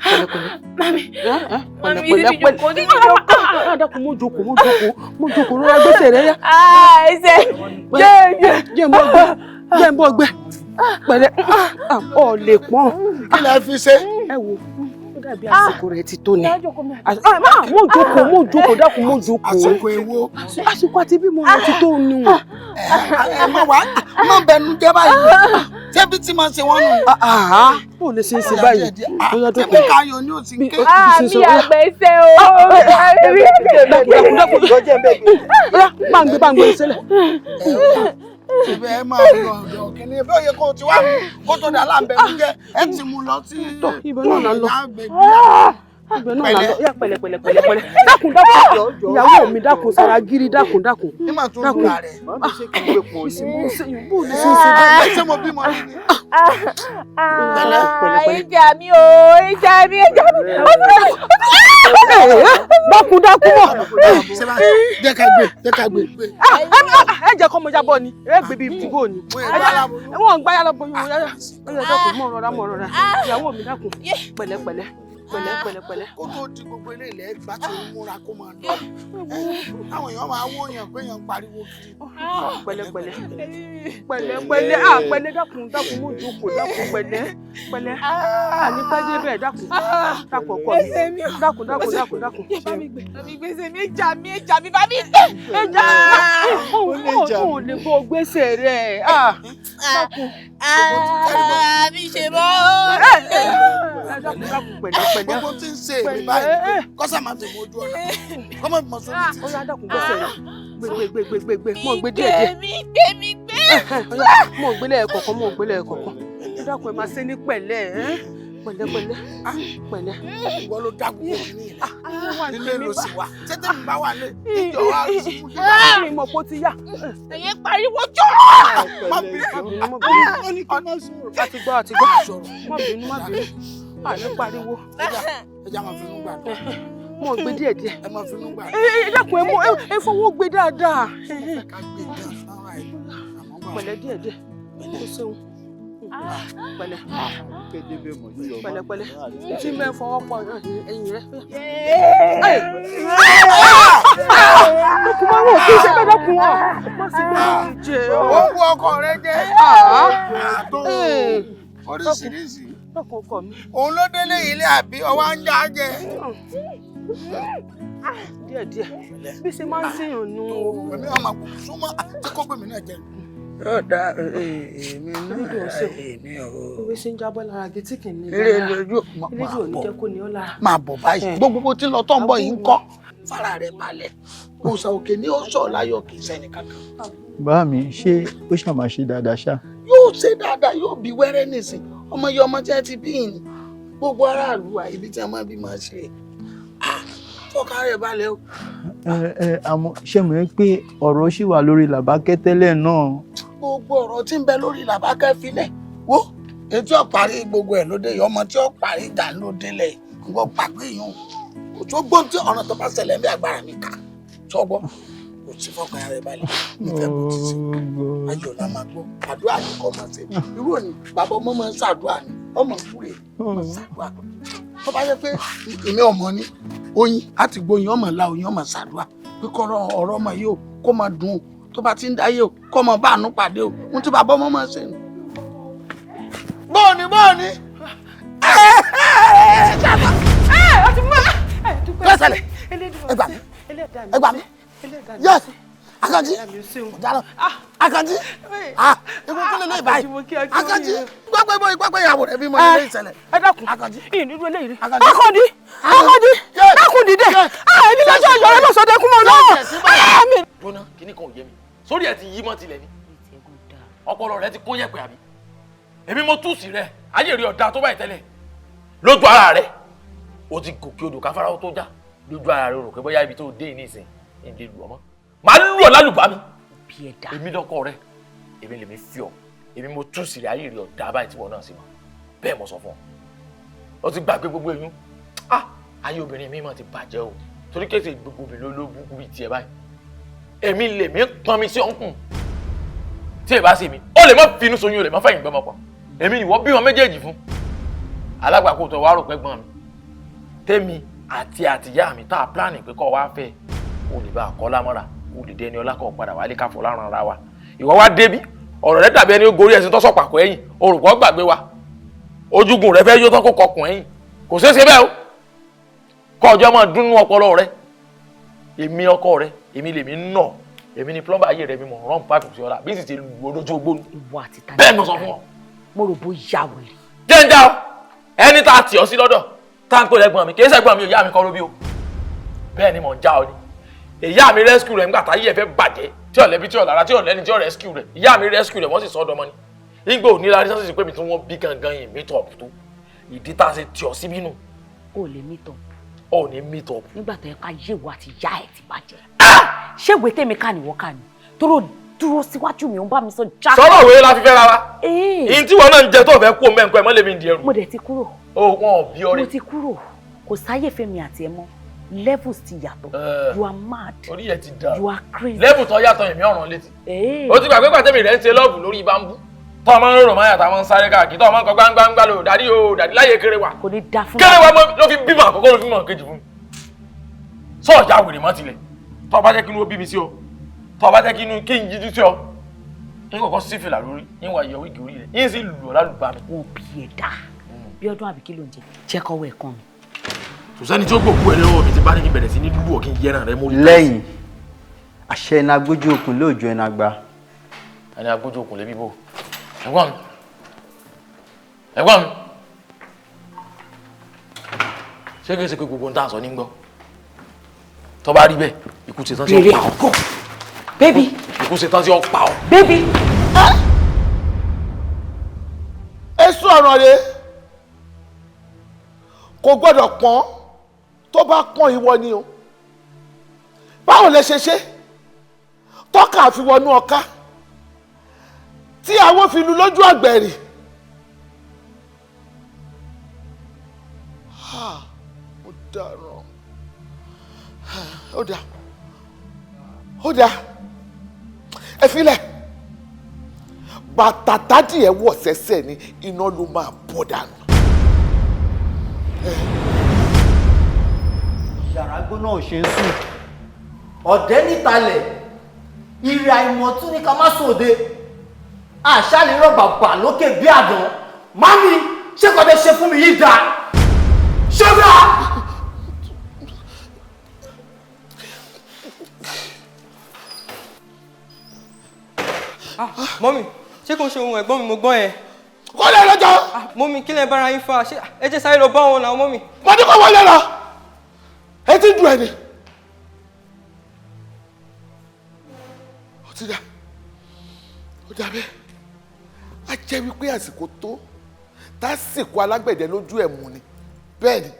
pẹ̀lẹ́, pẹ̀lẹ́, pẹ̀lẹ́, pẹ̀lẹ́, pẹ̀lẹ́, dákun, mo jókòó, mo jókòó, mo jókòó, rọra gbèsè rẹ yá. Ẹsẹ̀. Jẹ́ ń bọ́ gbé, jẹ́ ń bọ́ gbé, pẹ̀lẹ́, ọ̀ lè pọ́n. Kí lẹ fi ṣe? Ẹ wo, ó dàbí àsìkò rẹ ti tó ni. Mo jókòó, mo jókòó, dákun, mo jókòó. Àsìkò èwo? Àsìkò àti bímọ rẹ ti tó ni wọn. Ẹ má wá má bẹnu jẹ́ báyìí, ṣébi tí màá ṣe wọ́n nù. Bó lè ṣe é ṣe báyìí? Bóyá Ṣé dókun. mi káyọ̀ ní òsì ké? Mi àgbẹ̀sẹ̀ o. Dákun, dákun, bá ń gbé sílẹ̀. Ibẹ̀ ẹ máa lọ ọ̀dọ̀ kìnìún bí ó yẹ kó o ti wá mú kó tó dà láǹbẹ̀nu jẹ́, ẹ ti mú lọ sí. Ibẹ̀ náà là ń lọ, ibẹ̀ náà là ń lọ. Yá, pẹ̀lẹ́, pẹ̀lẹ́, pẹ̀lẹ́, pẹ̀lẹ́, dákun, dákun, ìyàwó mi, dákun, sara gírí, dákun, dákun. Nígbà tó Dákun. lura rẹ̀. Bó lè ṣe é ṣe báyìí? Ṣé mo bímọ ní ni? Ìjà mi o, ìjà mi, ìjà mi. Dákun, dákun mọ̀. Jẹ́ ká gbé, jẹ́ ká gbé. Ẹ jẹ́ kọ́ mo jábọ́ ni, ẹ gbé bíi tìbò ni. Wọ́n ń gbáyà lọ bóyá wọ́n yára. Ó yẹ, dákun, mọ̀ rọra, mọ̀ rọra. Ìyàwó mi, dákun, pẹ̀lẹ́, pẹ̀lẹ́. Pẹ̀lẹ́ pẹ̀lẹ́ pẹ̀lẹ́. Kó tó di gbogbo ilé ilẹ̀ ẹgbà tí ó múra kó máa lọ. Àwọn èèyàn máa wó yàn pé yàn ń pariwo kiri. Pẹ̀lẹ́ pẹ̀lẹ́ pẹ̀lẹ́ pẹ̀lẹ́, ah pẹ̀lẹ́, dákun dákun, mú jókòó, dákun, pẹ̀lẹ́ pẹ̀lẹ́, àní pẹ́ dé bẹ́ẹ̀, dákun dákun, ọkọ mi, dákun dákun dákun dákun. Mi gbèsè mi, jà mi, jà mi, bá mi gbé. Ẹja ò lè bọ gbèsè rẹ̀, ah dákun. Mi ṣe mọ́. Dákun dákun, pẹ̀lẹ́ pẹ̀lẹ́. Gbogbo tí ń ṣe èmi báyìí, kọ́sà máa fi mọ ojú ọ̀nà, kọ́ máa fi mọ sórí títì. Ó yá, dákun, gbèsè rẹ̀, gbé gbé gbé gbé gbé, mọ̀ gbé díẹ̀ díẹ̀. Mi gbé, mi gbé. Mọ̀ gbé lẹ́ẹ̀kọ̀ọ̀kan, mọ̀ gbé lẹ́ẹ̀kọ̀ọ̀kan. Dákun, ẹ máa ṣe ní pẹ̀lẹ́, pẹ̀lẹ́ pẹ̀lẹ́ pẹ̀lẹ́. Ìwọ ló dá gbogbo ní ilẹ̀ nílé ló sì wà, tètè mi bá wà lé ìjọ wa sí mú dé. Mi mọ̀ pé ó ti yá. Ẹ̀yẹ pariwo jọ. Má bínú, má bínú, àti gbọ́ àti gbọ́, má bínú má bínú, àní pariwo. Ẹ já máa finú gbà. Mọ̀ gbé díẹ̀ díẹ̀. Ẹ máa finú gbà. Ẹ dákun, ẹ fọwọ́ gbé dáadáa. Pẹ̀lẹ́ díẹ̀ díẹ̀, ó ṣeun, pẹ̀lẹ́ pẹ̀lẹ́ pẹ̀lẹ́, tí mẹ fọwọ́ pọ̀ ẹ̀yìn rẹ. Dọkùn máa ń wò kí ṣe bẹ́ẹ̀, dọkùn ọ̀ má sì gbé jẹ ọ́. Ó wú ọkọ rẹ jẹ. Àtó oríṣiríṣi. Dọkùn ọkọ mi. Òun ló délé ilé àbí ọwọ́ ń já jẹ. Díẹ̀ díẹ̀ bí ṣe máa ń ṣèyàn nù. Èmi ọmọ súnmọ́ tí kò gbèmí náà jẹ. Yóò dá èmi náà, èmi ò. Ìwé ṣe ń jábọ́ lára gé tí kì í ní Eré lójú elédùn ò ní jẹ́ kó ní ọ́ lára. Máa bọ̀ báyìí, gbogbo bó ti ń lọ tó ń bọ̀ yìí ń kọ́. Fara rẹ̀ balẹ̀, òòsà òkè ni ó sọ̀ láyọ̀, kì í sẹ́ni kankan. Bá mi ṣé ó ṣàmà ṣe dáadáa ṣá. Yóò ṣe dáadáa, yóò bí wẹ́rẹ́ nìsín, ọmọ yìí, ọmọ tí ẹ ti bí yìí ni gbogbo aráàlú wa, ibi tí a máa bí máa ṣe, fọkàn rẹ̀ balẹ̀ o. Ẹ ẹ, àmọ́ ṣé mo rí pé ọ̀rọ̀ ṣì wà lórí Làbákẹ́ tẹ́lẹ̀ náà. Gbogbo ọ̀rọ̀ tí ń bẹ lórí Làbákẹ́ filẹ̀ wo, etí ọ̀parí gbogbo ẹ̀ lóde yìí, ọmọ tí ó parí ìjà ló délẹ̀ ń gbọ́ pàgbé yìí kò tó gbọ́n tí ọ̀ràn tó bá ṣẹlẹ̀ ń bí agbára mi kà sọ́gbọ́ kò sí, fọkàn rẹ̀ balẹ̀, nífẹ̀ẹ́ kò ti ṣe ayọ̀ la máa gbọ́, àdúrà ni kò máa ṣe, irú òní bàbá ọmọ máa ń ṣàdúrà ni, ọmọ kúrè ọmọ ṣàdúrà, tó bá yẹ pé èmi ọmọ ni oyin àti gbóyin ọmọ la oyin ọmọ ṣàdúrà pé kọ́ ọ̀rọ̀ ọmọ yìí o kó máa dùn o, tó bá ti ń dáyé o kó máa bá àánú pàdé o, ohun tí bàbá ọmọ máa ń ṣe nù. Bọ́ọ̀ni bọ́ọ̀ni lọ́sẹ̀lẹ̀, ẹ gbà mí, ẹ gbà mí, yes, Akanji ọ̀daràn, Akanji, ah, ewu kí lè lè báyìí, Akanji gbàgbé bóyá gbàgbé ìyàwó rẹ bí mo lè ṣẹlẹ̀. Ẹ dákun, Akanji, ìnírú eléyìí rí. Akànjí, Akànjí, dákun dìde, ah, èmi lọ́jọ́ ìyọ̀ rẹ lọ́sọ̀dẹ̀ kú mọ́ lọ́wọ́. Jóná, kíní kan ò yé mi, sórí ẹ ti yí mọ́ tilẹ̀ ni, ọpọlọ rẹ ti kó yẹ̀pẹ̀ àbí? Èmi mo túùsì rẹ, ayé rí ọ̀dà tó báyìí tẹ́lẹ̀ lójú ara rẹ, o ti gòkè odò káfárá tó já lójú ara rẹ, o rò pé bóyá ibi tó dé ní ìsìn ìdè lù ọmọ màá lù ọ lálùbá mi, èmi lọkọ rẹ, èmi lèmi fi ọ, èmi mo túùsì rẹ, ayé rí ọ̀dà báyìí tí wọn náà sì mọ bẹ́ẹ̀, mo sọ fún ọ, o ti gbàgbé gbogbo eyín, ah, ayé obìnrin mi mà ti bàjẹ́ o, torí kéde gbogbo obìnrin ló búkú bíi tiẹ̀ báyìí, èmi lèmi pọn mi sí ọ̀nkùn tí ẹ bá sì mi ó lè má finú soyún, ó lè má fẹ̀yìn gbọ́mọ pọ̀, èmi nìwọ bí wọn méjèèjì fún alágbàkó tó wàá rò pé gbọ́n mi tèmi àti àtìyá mi tá a pílánì pé kọ́ wá fẹ́ kó lè bá a kọ́ lámọ́ra, kó lè dẹni ọlá kọ́ padà wálé káfọ́ láràn ara wa, ìwọ wá débí ọ̀rọ̀ rẹ dàbí ẹni ó gorí ẹṣin tó sọ̀pàkọ́ ẹ̀yìn, orùkọ́ gbàgbé wa, ojúgun rẹ fẹ́ yó tán kó kọkùn ẹ̀yìn, kò ṣeé ṣe bẹ́ẹ̀ o, kọ́ ọjọ́ máa dúnú ọpọlọ rẹ, èmi ọkọ rẹ, èmi lèmi ń nà, èmi ni plumber ayé rẹ, mi mọ̀ rán páìpù sí ọ̀la bí sì ti lu olójú ogbónu, bẹ́ẹ̀ mo sọ fún ọ. Mo rò bó ya wèrè. Jẹ́njá o, ẹni tá a tì ọ́ sí lọ́dọ̀ tá à ń pè lẹ́gbọ̀n mi, kì í ṣẹ̀gbọ́n mi ò, ìyá mi kọ́ ló bí o, bẹ́ẹ̀ ni mò ń já ọ ni, ìyá mi rescue rẹ̀ nígbà táyé ẹ̀ fẹ́ bàjẹ́, tí ọ̀lẹ́bí tí ọ̀lára tí ọ̀lẹ́ni tí ọ̀ rescue rẹ̀, ìyá mi rescue rẹ̀, wọ́n sì sọ ọ́ dọmọ ni, nígbà òní la rí sọ́sì pé mi tí wọ́n bí gangan yìí meet up tó ìdí tá a ṣe tì ọ́ síbí nù. O lè meet up. O ní meet up. Nígbà tó yẹ ká yéwo àti ìyá ẹ̀ ti bàjẹ́. Ṣé ìwé tèmi ká nìwọ ká ni? Tóró dúró síwájú mi, ó ń bá mi sọ jáde. Sọ̀rọ̀ òwe la fi fẹ́ ra wa. Ìyìn tí wọn náà ń jẹ tó fẹ́ kú omi ẹ̀ńkọ́ ẹ̀ mọ́ lèmi ń di ẹrù. Mo dẹ̀ ti kúrò. O wọn ò bí ọrẹ. Mo ti kúrò. Kò sáyè fẹ́mi àti ẹ mọ́. Levels ti yàtọ̀. You are mad. Orí ẹ ti dà. You are crazy. Level tó yàtọ̀ èmi ọ̀ràn létí. O ti gbàgbé pàtẹ́mi rẹ̀ ń ṣe lọ́ọ̀bù lórí bambú. Tọ́ ọmọ ń rorò máyà táwọn ń sáré káàkiri, tọ́ ọmọ ń kọ gbangba lò dàdí o dàdí láyé kéré wa. Kò ní dá fún Kéré wa ló fi bímọ àkọ́kọ́ ló fi bímọ kejì fún mi. Sọ̀jà wèrè mọ́ tilẹ̀. Tọ́ ọba jẹ́ kí inú ó bí mi sí ọ. Tọ́ ọba jẹ́ kí inú kí n jíjú sí ọ. N kọ̀kọ́ sí fìlà lórí, n wà yọ wíìgì orí rẹ̀, n sì lù ọ́ lálùbá mi. Òbí ẹ̀ dá. Bí ọdún àbí kí ló ń jẹ? Jẹ́ kọ́wọ́ ẹ̀ kàn mí. Kò sẹ́ni tí ó gbòkú ẹ lọ́wọ́ mi ti bá ní kí n bẹ̀rẹ̀ sí ní lù ọ́ kí n yẹran rẹ mórí. Lẹ́yìn àṣẹ ẹni agbójú okùn lóòjọ́ ẹni àgbà. Ẹni agbójú okùn lébi bò. Ẹ̀gbọ́n mi. Ẹ̀gbọ́n mi. Ṣé kìí ṣe pé gbogbo ohun tá a sọ ní gbọ́? Tó bá rí bẹ́ẹ̀, ikú ṣe tán tí ó pa ọ́. Bébí. Ikú ṣe tán tí ó pa ọ́. Bébí. Èso ọ̀ràn rèé, kò gbọ́dọ̀ pọ́n, tó bá pọ́n ìwọ ni o. Báwo lẹ ṣe ṣe tọ́ka fi wọnú ọká tí àwọn fi lu lójú àgbẹ̀rì? Ó dáràn. Ó dà, ó dà, ẹ filẹ̀. Bàtà dádì ẹ wọ̀ sẹ́sẹ̀ ni iná ló máa bọ́ dànù. Yàrá gbóná ò ṣe ń sùn, ọ̀dẹ́ nítalẹ̀, ìrì àìmọ̀tún ní ká má sòde, àṣà lè rọ̀ bàbà lókè bí àdán. Mami, ṣé kò tẹ́ ṣe fún mi yìí dáa? Ṣé dáa? Mọ́mì, ṣé kò ń ṣe ohun ẹ̀gbọ́n mi mo gbọ́ yẹn? Kó lè lọ́jọ́. Mọ́mì, kí lẹ bára yín fa? Ṣé ẹ jẹ́ sáré lọ bá wọn náà, mọ́mì? Mo ní kó wọlé lọ. Etí dùn ẹ ni. Ó ti dà, ó dà bẹ́ẹ̀. Á jẹ́ wípé àsìkò tó tásìkò alágbẹ̀dẹ lójú ẹ̀ mú ni. Bẹ́ẹ̀ ni.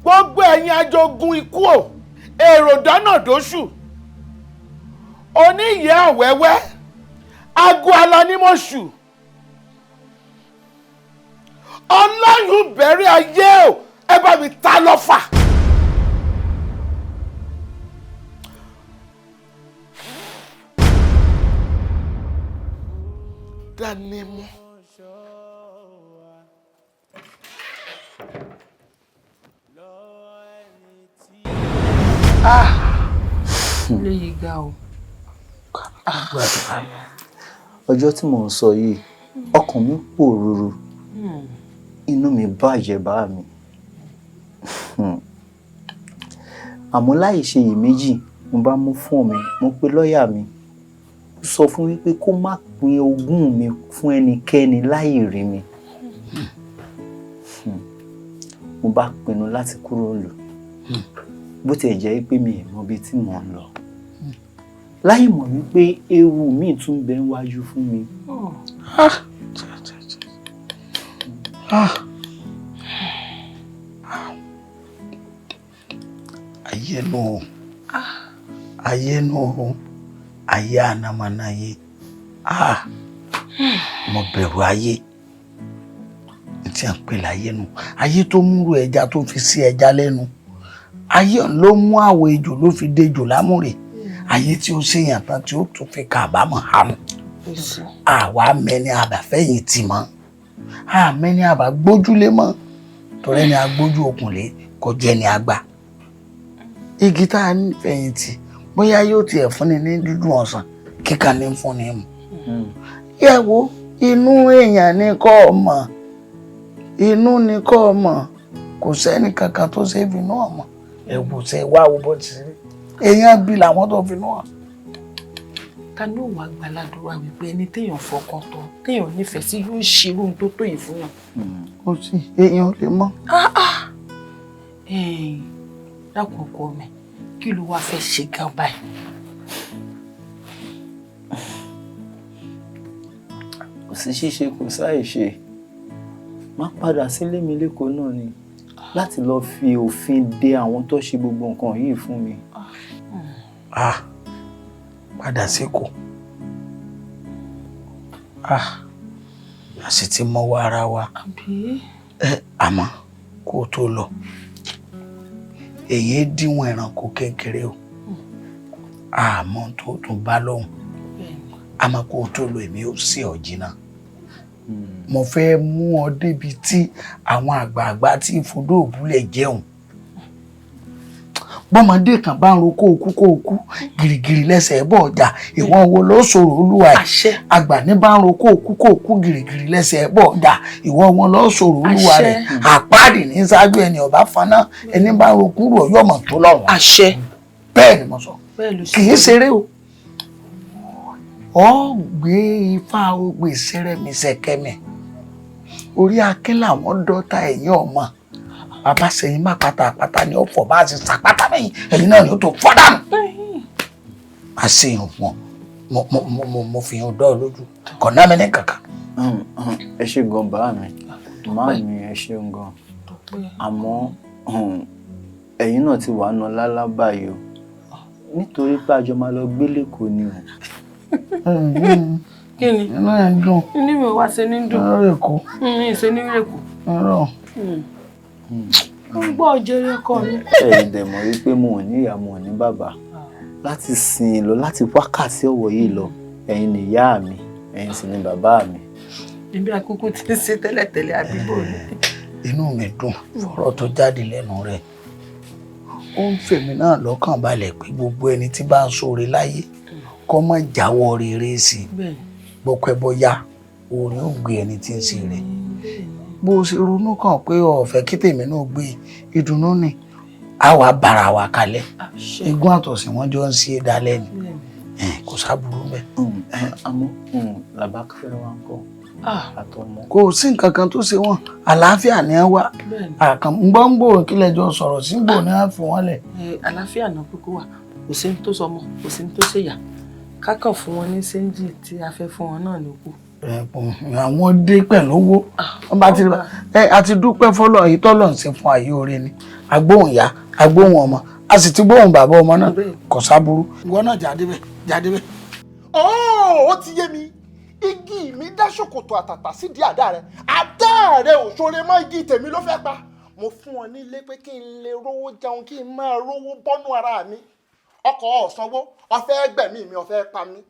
Gbogbo ẹ̀yin ajogun ikú o, èrò dáná dóṣù, oníyẹ̀ ọ̀wẹ́wẹ́, ago alanímọ̀ṣù, ọlọ́yún bẹ̀rẹ̀ ayé o, ẹ bá mi ta lọ́fà. Dání mú. Léyìí ga o. Ọjọ́ tí mò ń sọ yìí, ọkàn mi pòrúurú, inú mi bàjẹ́ bá mi. Àmọ́ láì ṣe iyèméjì, mo bá mú fóònù mi, mo pe lọ́ọ̀yà mi, mo sọ fún wípé kó má pín ogún mi fún ẹnikẹ́ni láì rí mi. Mo bá pinnu láti kúrò lò, bó tiẹ̀ jẹ́ pé mi ì mọ ibi tí mò ń lọ, láì mọ̀ wípé ewu míì tún bẹ níwájú fún mi. Ayé nù, ayé nù, ayé anamanaye. Mo bẹ̀rù ayé. Tí a ń pè láyé nù, ayé tó múrò ẹja tó fi sí ẹja lẹ́nu, ayé ló mú àwọ̀ ejò ló fi dejò lámúrè, ayé tí ó ṣèyàn tán tí ó tún fi kàbámọ̀ hànú. Àwa mẹ́ni àbàfẹ́yìn tì mọ́, àmẹ́ni àbá gbójúlé mọ́, torí ẹni agbójú okùn lé kò jẹ́ ni àgbà. Igi tá a fẹ̀yìntì bóyá yóò tiẹ̀ fúnni ní dúdú ọ̀sán kíkan ní fúnni mu. Yẹ wo inú èèyàn ní kọ́ ọ mọ̀, inú ní kọ́ ọ mọ̀, kò sẹ́ni kankan tó ṣe é fi inú ọmọ. Ẹ̀wù ṣe wá wo bó ti rí, èèyàn bí làwọn tó fi inú hàn. Ta ló wàá gbàládùra wípé ẹni téèyàn fọkàn tán, téèyàn nífẹ̀ẹ́ sí yóò ṣe irú ohun tó tó yìí fún yàn? Kò sí, èèyàn lè mọ̀. Dákun ọkọ mi, kí ló wàá fẹ́ ṣe gan báyìí? Kò sí ṣíṣe, kò sáì ṣe. Má padà sílé mi lẹ́kọ̀ọ́ náà ni láti lọ fi òfin de àwọn tó ṣe gbogbo nǹkan yìí fún mi. Ah, padà síkò. Ah, a sì ti mọ́wọ́ ara wa. Ẹ àmọ́ kó o tó lọ, èyí díwọ̀n ẹranko kékeré o. Àmọ́ tó tún bá lọ́hùn. Àmọ́ kó o tó lọ, èmi ó sì ọ́ jìnnà. Mo fẹ́ mú ọ débi tí àwọn àgbààgbà tí ìfodó òbúlẹ̀ jẹun. Bọ́mọdé kan bá ń ro kó o kú kó o kú, gìrìgìrì lẹ́sẹ̀ bọ̀ ọjà, ìwọ̀n wo ló sọ̀rọ̀ olúwa ẹ̀? Àgbà ní bá ń ro kó o kú kó o kú, gìrìgìrì lẹ́sẹ̀ bọ̀ ọjà, ìwọ̀n wọn ló sọ̀rọ̀ olúwa rẹ̀. Àpáàdì ní ṣáájú ẹni ọ̀bá faná, ẹni bá ń ro kúrò ọyọ́ mọ̀ tó lọ́rùn. Bẹ́ẹ̀ ni mo sọ, kì í ṣeré o. Ọ gbé ifá ogbè sẹrẹmísẹkẹmẹ orí akin làwọn dọ́ta ẹ̀yìn ọmọ bàbá sẹ́yìn má pátápátá ni ó fọ̀ bá a sì sàpátá mẹ́yìn ẹ̀yìn náà ni ó tó fọ́ dànù. A ṣe yàn fún ọ, mo fi hàn dọ́ ọ lójú, kò ná mi ní kankan. Ẹ ṣé gan bàá mi, màá mi, ẹ ṣeun gan. Àmọ́ ẹ̀yin náà ti wà nà lálá báyìí o, nítorí pé àjọ máa lọ gbé lẹ́kọ̀ọ́ ni o. Kí ni? Inú ẹ̀ ń dùn. Inú mi wá ṣe ní dùn. Inú rẹ̀ kú. Mi ṣe ní rẹ̀ kú. Irọ́. Ó ń gbọ́ jẹrẹ ọkọ mi. Ẹ dẹ̀ mọ̀ wípé mo ò ní ìyá, mo ò ní bàbá. Láti sìn lọ, láti wákàtí ọ̀wọ̀ yìí lọ, ẹ̀yin ni ìyá mi, ẹ̀yin sì ni bàbá mi. Ibi àkókò tí ń ṣe tẹ́lẹ̀tẹ́lẹ̀ àbíbò ni. Inú mi dùn fọ́rọ̀ tó jáde lẹ́nu rẹ̀. Ó ń fèmí náà lọ́kàn balẹ̀ pé gbogbo ẹni tí bá ń ṣoore láyé kọ́ mọ́ jáwọ́ rere sí i. Bọ́pẹ́ bọ́yá orin ó gbé ẹni tí ń ṣe rẹ̀. Bó o ṣe ronú kàn pé o fẹ́ kí tèmi náà gbé ìdùnnú ni, a wà bára wa kalẹ̀. Igun àtọ̀sìn wọn jọ ń ṣe é dalẹ̀ ni, kò sábúrú bẹ́ẹ̀. Àmọ́ làbákẹ́ wa ń kọ́ àtọmọ. Kò sí nǹkan kan tó ṣe wọ́n, àlàáfíà ni wọ́n wà. Àkàngbọ́ngbò kílẹ̀ jọ sọ̀rọ̀ sígbò ni wọ́n fi wọ́n lẹ̀. Àlàáfíà náà kúkú wà, kò sí ní tó sọmọ, kò sí ní tó ṣèyà. Kákàn fún wọn ní séńjì tí a fẹ́ fún wọn náà ló kù. Àwọn dé pẹ̀lú owó wọn bá ti ẹ àti dúpẹ́ fọlọ́ èyí tọ́lọ̀ ń ṣe fún ayé oore ni. Agbóhùn ìyá, agbóhùn ọmọ, a sì ti gbóhùn bàbá ọmọ náà, kò sábúrú. Ìwọ náà jáde bẹ́ẹ̀, jáde bẹ́ẹ̀. Ó ti yé mi, igi mi dá ṣòkòtò àtàtà sídìí àdá rẹ, àdá rẹ ò ṣoore mọ́, igi tèmi ló fẹ́ pa. Mo fún ọ nílé pé kí n lè rówó jẹun, kí n máa rówó bọ́nú ara mi. Ọkọ̀ ọ̀sánwó, ọ̀fẹ́ gbẹ̀mí mi, ọ̀fẹ́ pa mí.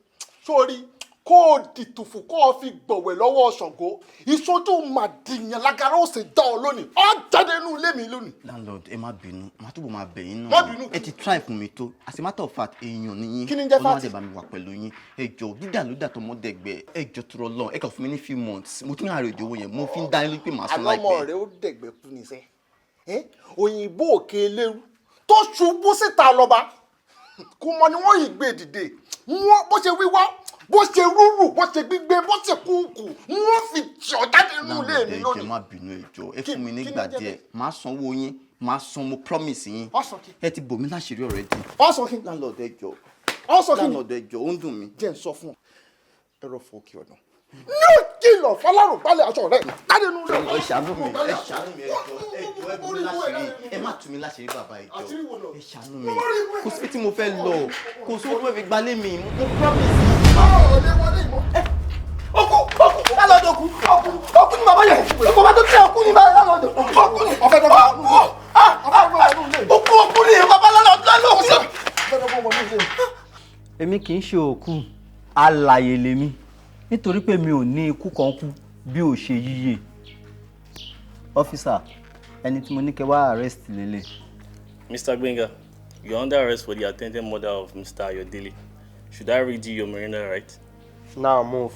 Sórí kó o dìtùfù, kó o fi gbọ̀wẹ̀ lọ́wọ́ Ṣàngó, ìṣojú màdìyàn lágara ó sì dá ọ lónìí, ọ jáde inú ilé mi lónìí. Landlord, ẹ má bínú, màá túbọ̀ máa bẹ̀ yín náà. Má bínú. Ẹ ti try fún mi tó, as a matter of fact, èèyàn ni yín. Kí ni ń jẹ́ fact? Ọlọ́run á dẹ̀ bá mi wà pẹ̀lú yín. Ẹ jọ̀ọ́, dídà ló dà tọmọ dẹ̀gbẹ́, ẹ jọ̀ọ́ tó rọ lọ́n, ẹ kàn fún mi ní few months, mo tún àròjọ owó yẹn, mo fi ń dá yín lójú pé màá san láìpẹ́. Àlọ́mọ rẹ ó dẹ̀gbẹ́ kú ní sẹ́, òyìnbó òkè eléru tó ṣubú síta lọ́ba kò mọ ni wọ́n yìí gbé dìde, wọ́n bó ṣe wíwá, bó ṣe rúrù, bó ṣe gbígbé, bó ṣe kúkú, wọ́n fi jọ jáde nínú ilé mi lónìí. Ẹ má bínú, ẹ jọ̀ọ́, ẹ fún mi nígbà díẹ̀, màá sanwó yín, màá san, mo promise yín. Ẹ ti bò mí láṣìírí already. Ọ̀sán kí. Landlord, ẹ jọ̀ọ́. Ọ̀sán kí. Landlord, ẹ jọ̀ọ́, ó ń dùn mí. Jẹ́ n sọ fún ọ, ẹ̀rọ fòkè ọ̀nà ní òkìlọ̀ fọlárùn balẹ̀ aṣọ rẹ̀ jáde nínú ilé. Ẹ ṣàánú mi, ẹ ṣàánú mi, ẹ jọ̀ọ́, ẹ jọ̀ọ́, ẹ bò mí láṣìírí, ẹ má tú mi láṣìírí bàbá, ẹ jọ̀ọ́, ẹ ṣàánú mi. Kò síbi tí mo fẹ́ lọ, kò sí owó tí mo fi gbalé mi, mo promise. Ọkú, ọkú, lálọ́dọ̀ ọkú, ọkú, ọkú ni bàbá yẹn, ọkú bá tó tẹ ọkú ni bàbá lálọ́dọ̀, ọkú ni, ọkú, ọkú, ọkú ni bàbá lálọ́dọ̀, ọkú. Èmi kì í ṣe òkú, alààyè lèmi, nítorí pé mi ò ní ikú kan kú bí ò ṣe yíyè. Ọ́físà, ẹni tí mo ní kẹ́ wá arrest lélẹ̀. Mr. Gbenga, you are under arrest for the attempted murder of Mr. Ayodele. Should I read you your Miranda right? Now move.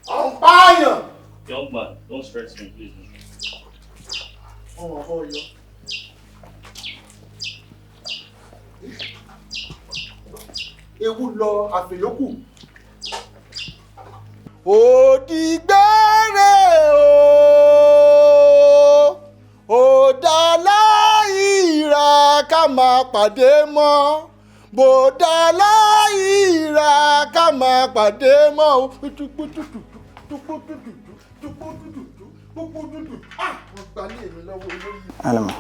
Ọ̀npáyàn! Young man, don't stress me, please. Ọmọ ọ̀bọ yọ. Ewu lọ àfẹ̀yókù. Òdìgbére o, òdàlá ìrà ká máa pàdé mọ́, bòdàlá ìrà ká máa pàdé mọ́ o. Dúpọ̀ dúdú dúpọ̀ dúdú dúpọ̀ dúdú. Ah! Wọ́n gbalé mi lọ́wọ́ olóyè. Hello, ma.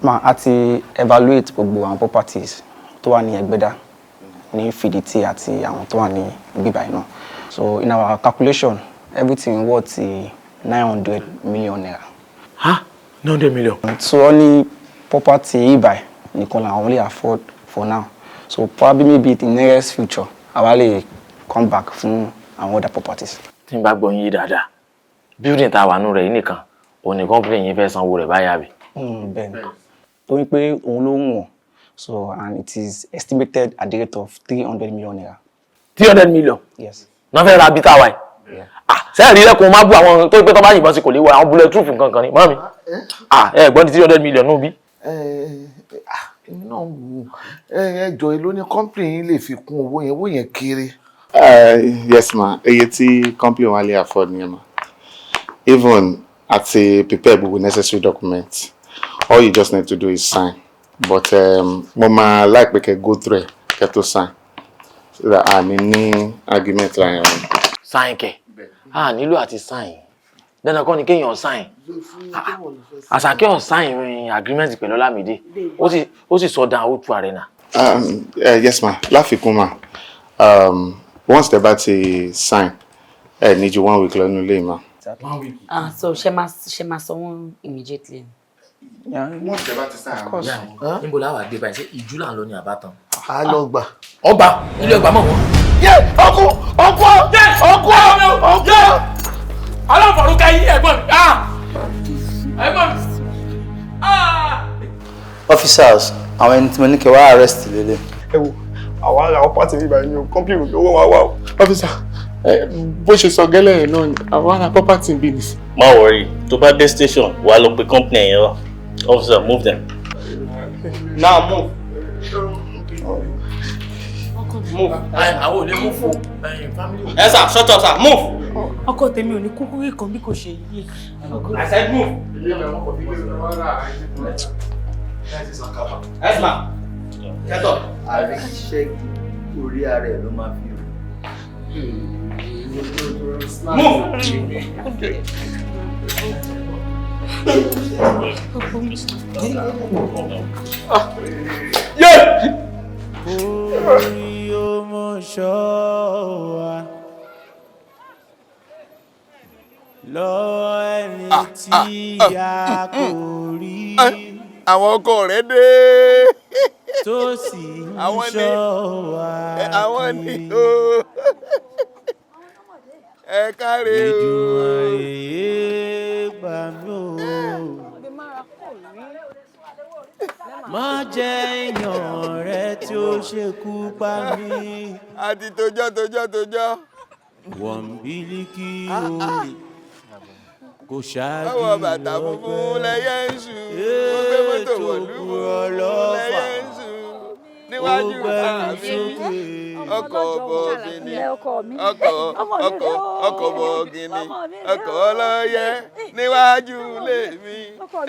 Ma, a ti evaluate gbogbo àwọn properties tó wà ní Ẹgbẹ́dá, ní Fìdítì àti àwọn tó wà ní bíbáyìí náà. So in our calculation, everything worth ₦900 million. Ha, 900 million. So only property ibí nìkan làwọn lè afford for now. So probably maybe in the nearest future, àwa lè come back fún àwọn other properties. Tí n bá gbọ́ yín yé dáadáa, building tá a wà nù rẹ̀ yìí nìkan òun ní company yín fẹ́ sanwó rẹ̀ báyà bí? Bẹ́ẹ̀ni, torí pé òun ló ń wọ̀n, so and it is estimated at the rate of ₦300 million. 300 million? Yes. Náà fẹ́ ra bí tá a wà yìí? Ah, sẹ́yìn rí lẹ́kùn má bú àwọn tó pé tó bá yìnbọn sí kò lè wọ àwọn bullet proof nǹkan kan ni mọ́ mi. Ah, ẹ gbọ́n ní 300 million náà bí. Èmi náà wò ó. Ẹ jọ, èló ní company yín lè fi kún owó yẹn? Owó yẹn kéré. Yes ma, iye tí company wa lè afford nìyẹn ma. Even àti prepare gbogbo necessary documents, all you just need to do is sign, but mo máa like pé kẹ́ go through ẹ̀ kẹ́ tó sign so that a ní ní argument láàrin wọn. Sign kẹ̀? A nílò àti sign. Dandan kọ́ ni kéèyàn sign. Àṣàkẹ́ ọ̀ sign agreement pẹ̀lú Ọlámídé, ó sì sọ down O2 Arena. Yes ma, láfikún ma, once tẹ́ bá ti sign, ẹ ní ju one week lọ nínú ilé ma. One week. Ah, so ṣe máa sanwó immediately? Once tẹ́ bá ti sign. Of course. Níbo la wà dé báyìí? Ṣé ìjú là ń lọ ní àbátan? A lọ gbà. Ọgbà ilé ọgbà mọ̀ wọ́n. Yé, ọkú, ọkú, ọkú, ọkú. Aláfọ̀rúkẹ́ yín, ẹ̀gbọ́n mi, ah, ẹ̀gbọ́n mi, ah. Officers, àwọn ẹni tí mo ní kí wá arrest lélẹ̀. Ẹ wo, àwa ará àwọn pàtì bíbá yín o, company owó wa wà o. Officer, bó ṣe sọ gẹ́lẹ́ yẹn náà ni àwọn ará property ń bí ni. Má worry, tó bá dé station, wàá lọ pe company yẹn wá. Officer, move them. Now move. Move. Àwọn ò lè mú fún family. Ẹ sir, shut up, sir, move. Ọkọ tèmi ò ní kúkú kíkan bí kò ṣe yíyẹ. I said move. Esma, get up. Àríṣẹ́gi orí ara ẹ̀ ló máa fi rò. Move. Yeah. Orí ó mọ̀ ṣọ́ wa lọ́wọ́ ẹni tí a kò rí. Àwọn ọkọ rẹ̀ dé. Tó sì ń Àwọn ni ṣọ́ wa àwọn ni o. Ẹ káre o. Èdùmàrè gbà mí o. Má jẹ́ èèyàn rẹ tí ó ṣekú pa mí. Àti tojọ́ tojọ́ tojọ́. Wọ́n bílíkì olè kò ṣáájú. Ọwọ́ bàtà funfun lẹ́yẹ ń ṣù. Mo gbé mọ́tò wọ̀lú funfun lẹ́yẹ ń ṣù. Níwájú àmì ọkọ̀ bọ̀gìnì, ọkọ̀ ọkọ̀ ọkọ̀ bọ̀gìnì, ọkọ̀ ọlọ́yẹ níwájú ilé mi.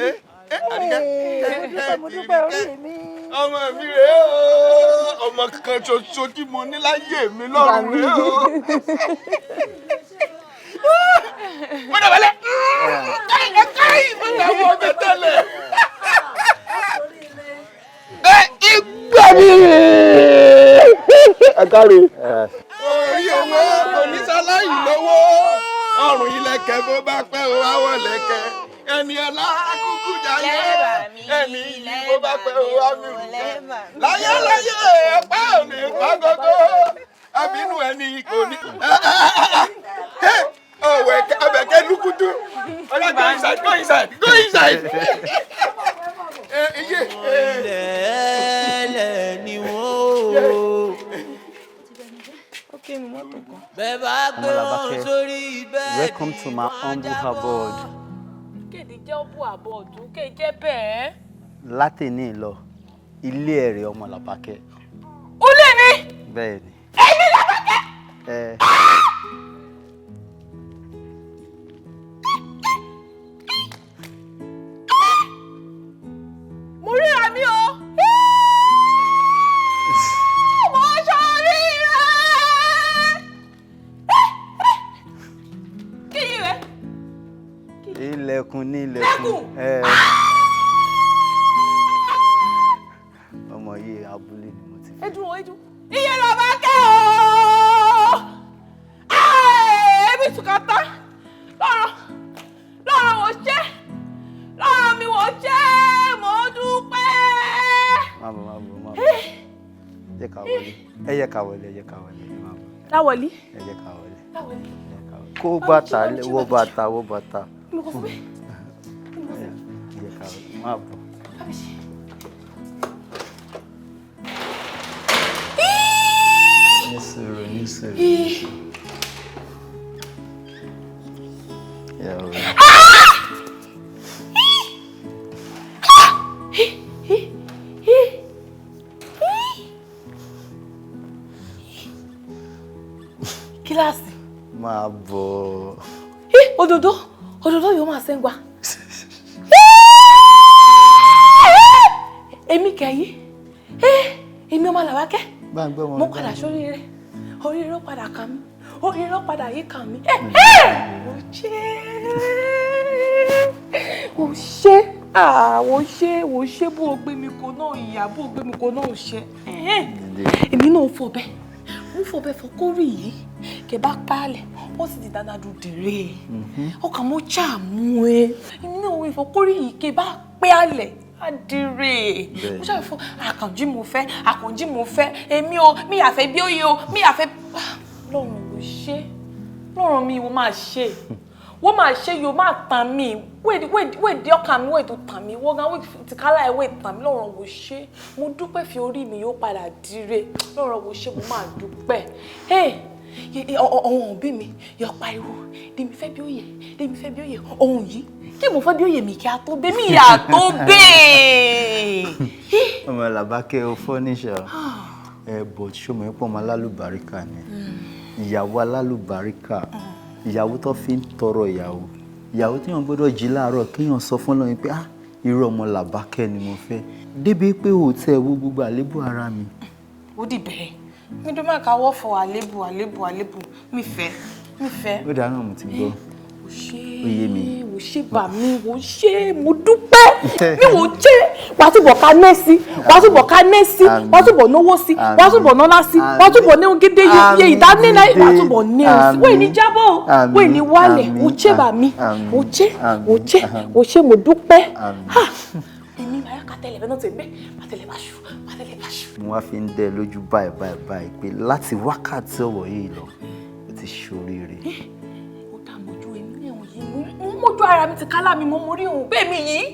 Ẹ ẹ, Àríkẹ́, Mo dúpẹ́ orí mi. Ọmọ mi rèé o, ọmọ kan ṣoṣo tí mo ní láyé mi lọ́rùn rèé o. Mo dàbẹ̀lẹ̀ káyì, mo dàbọ̀ ọbẹ̀ tẹ́lẹ̀. Ẹ ìgbà mi. Ẹ káre. Orí owó oníṣàlàyé lówó, ọrùn ilẹ̀kẹ̀, bó bá pẹ́ o àwọ̀ lẹ̀kẹ̀, ẹni ọlá kúkú jayé, ẹni iyì, bó bá pẹ́ o àmì rùkẹ́ láyé láyé, ọpẹ́ òní pàgọ́gọ́ àbínú ẹni kò ní. Ọ̀wẹ̀ abẹ̀kẹ́ lukutu ọ̀la, go inside, go inside, go inside. Iye. Ilẹ̀ ni wọ́n o. Bẹ́ẹ̀ bá gbé wọn sórí bẹ́ẹ̀dì. Welcome to my humble abode. Kéde jẹ́ ó bú àbọ̀ ọ̀dún kéde jẹ́ bẹ́ẹ̀. Látẹ̀ní lọ, ilé ẹ̀rẹ̀ ọmọ Làbákẹ́. Ó lé mi. Bẹ́ẹ̀ ni. Èmi Làbákẹ́. Ẹ Mo ríra mi o. Mo ṣoríire. ní ilẹ̀kùn. Ẹ. Ọmọ yìí abúlé ni mo ti. Ẹdùn o, ẹdùn. Iye Làbákẹ́ o! Èmi tùkàtà lọ́rọ̀ lọ́rọ̀ wò ṣe lọ́rọ̀ mi wò ṣe mo dúpẹ́. Má bọ̀, má bọ̀, má bọ̀. Jẹ́ ká wọlé. Ẹ jẹ́ ká wọlé, ẹ jẹ́ ká wọlé. Ẹ má bọ̀. Láwọlí. Ẹ jẹ́ ká wọlé. Láwọlí. Kó bàtà, wọ bàtà, wọ bàtà. Mi kò fún mi. Ẹ jẹ́ ká wọlé. Má bọ̀. Ní sùúrù, ní sùúrù. Ìyàwó. Kíláàsì. Máa bọ̀. Òdòdó, òdòdó yóò máa sẹ́ngbà. Èmi kẹ̀yí, èmi ọmọ Làbákẹ́. Bá ń gbọ́ wọn. Mo padà sóríire, oríire ó padà kàn mí, oríire ó padà yí kàn mí. Mo ṣe, mo ṣe, mo ṣe, mo ṣe bó o gbé mi kò náà ìyá, bó o gbé mi kò náà ṣe. Èmi náà fọ bẹ́ẹ̀, mo fọ bẹ́ẹ̀ fọ kórè yìí, kẹ bá pálẹ̀, ó sì di dáadáa dùn dèrè. Ọkàn mo ṣàmú ẹ, èmi náà wọ ìfọkórè yìí kẹ bá pẹ́ àlẹ̀. Adire mo ṣàfihàn fún Àkànjí mo fẹ́, Àkànjí mo fẹ́, èmi o, mi àfẹ́ bí ó yẹ o, mi àfẹ́. Lọ́run ló ṣe, lọ́run mi wo máa ṣe, wọ́n máa ṣe yóò máa tàn mí, wéèdì ọkàn mi wéèdì tó tàn mí, wọ́n gan wéèdì tìkálà ẹ̀ wéèdì tàn mí, lọ́run ló ṣe, mo dúpẹ́ fi orí mi yóò padà dire, lọ́run ló ṣe, mo máa dúpẹ́. Ọ̀hún òbí mi yọ pariwo, dèmi fẹ́ bí ó yẹ, dèmi fẹ́ bí ó yẹ, ohun yìí kí mo fẹ́ bí ó yẹ mi kí a tó bẹ́ mi yà tó bẹ́ẹ̀. Ọmọ Làbákẹ́ o fọ́níṣà ẹ bọ̀ ṣọmọ ẹ pọ̀ ọmọ alálùbáríkà ni, ìyàwó alálùbáríkà, ìyàwó tó fi ń tọrọ ìyàwó, ìyàwó tí wọ́n gbọ́dọ̀ jí láàárọ̀ kéèyàn sọ fún Ọlọ́run pé ah irú ọmọ Làbákẹ́ ni mo fẹ́, débi pé ò tẹ́ wo gbogbo àlébù ara mi. Ó dì bẹ́ẹ̀ mi dún máa káwọ́ fọ àlébù àlébù àlébù mi fẹ́ mi fẹ́. Ó dáná mo ti gbọ́. Ó yé mi. Wò ṣe bà mí, wò ṣe mo dúpẹ́. Mi wò ṣe wàá túbọ̀ ká nẹ́ẹ̀sì, wàá túbọ̀ ká nẹ́ẹ̀sì, wàá túbọ̀ náwó sí, wàá túbọ̀ nọ́lá sí, wàá túbọ̀ ní ogédé yẹ ìdánilá, wàá túbọ̀ ní òsì. Wọ́n ní jábọ̀, wọ́n ní wálẹ̀, wò ṣe bà mí, wò ṣe, wò ṣe, wò ṣe mo dúpẹ́. Èmi máa ká tẹ̀lé bẹ́ẹ̀ náà tẹ̀ bẹ́ẹ̀, má tẹ̀lé báṣu, má tẹ̀lé báṣu. Mo wá fi ń dẹ́ lójú báyìí báyìí báyìí pé láti wákàtí ọ̀wọ̀ yìí lọ, o ti ṣoríire. Mo mójú ara mi ti kálá mi mo mórí òun bẹ́ẹ̀ mi yìí.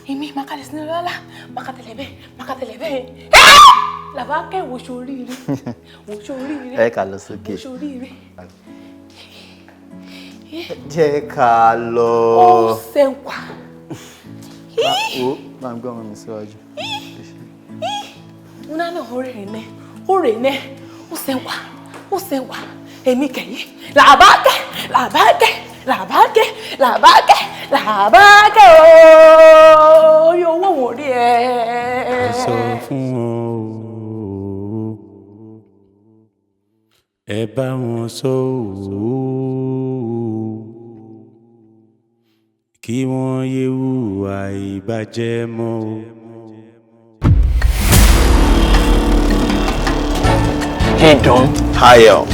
Èmi máa kalẹ̀ sínú lọ́la, máa ka tẹ̀lé bẹ́ẹ̀, máa ka tẹ̀lé bẹ́ẹ̀. Làbákẹ́ wò ṣoríire, wò ṣoríire. Ẹ ká lọ sókè. Wò ṣoríire. Jẹ́ ká lọ. Ó sẹ́wà. Ó máa ń gbọ́ ọmọ mi síwájú. Nná náà ó rè ní, ó rè ní, ó sẹ́wà, ó sẹ́wà. Èmi kẹ̀yìn. Làbákẹ́, Làbákẹ́. Làbákẹ́, Làbákẹ́, Làbákẹ́ ooo, orí owó wò rí ẹ. Ẹ sọ fún wọn o, ẹ bá wọn sọ o, kí wọ́n yé hùwà ìbàjẹ́ mọ́ o. Hey Don. Hi yo.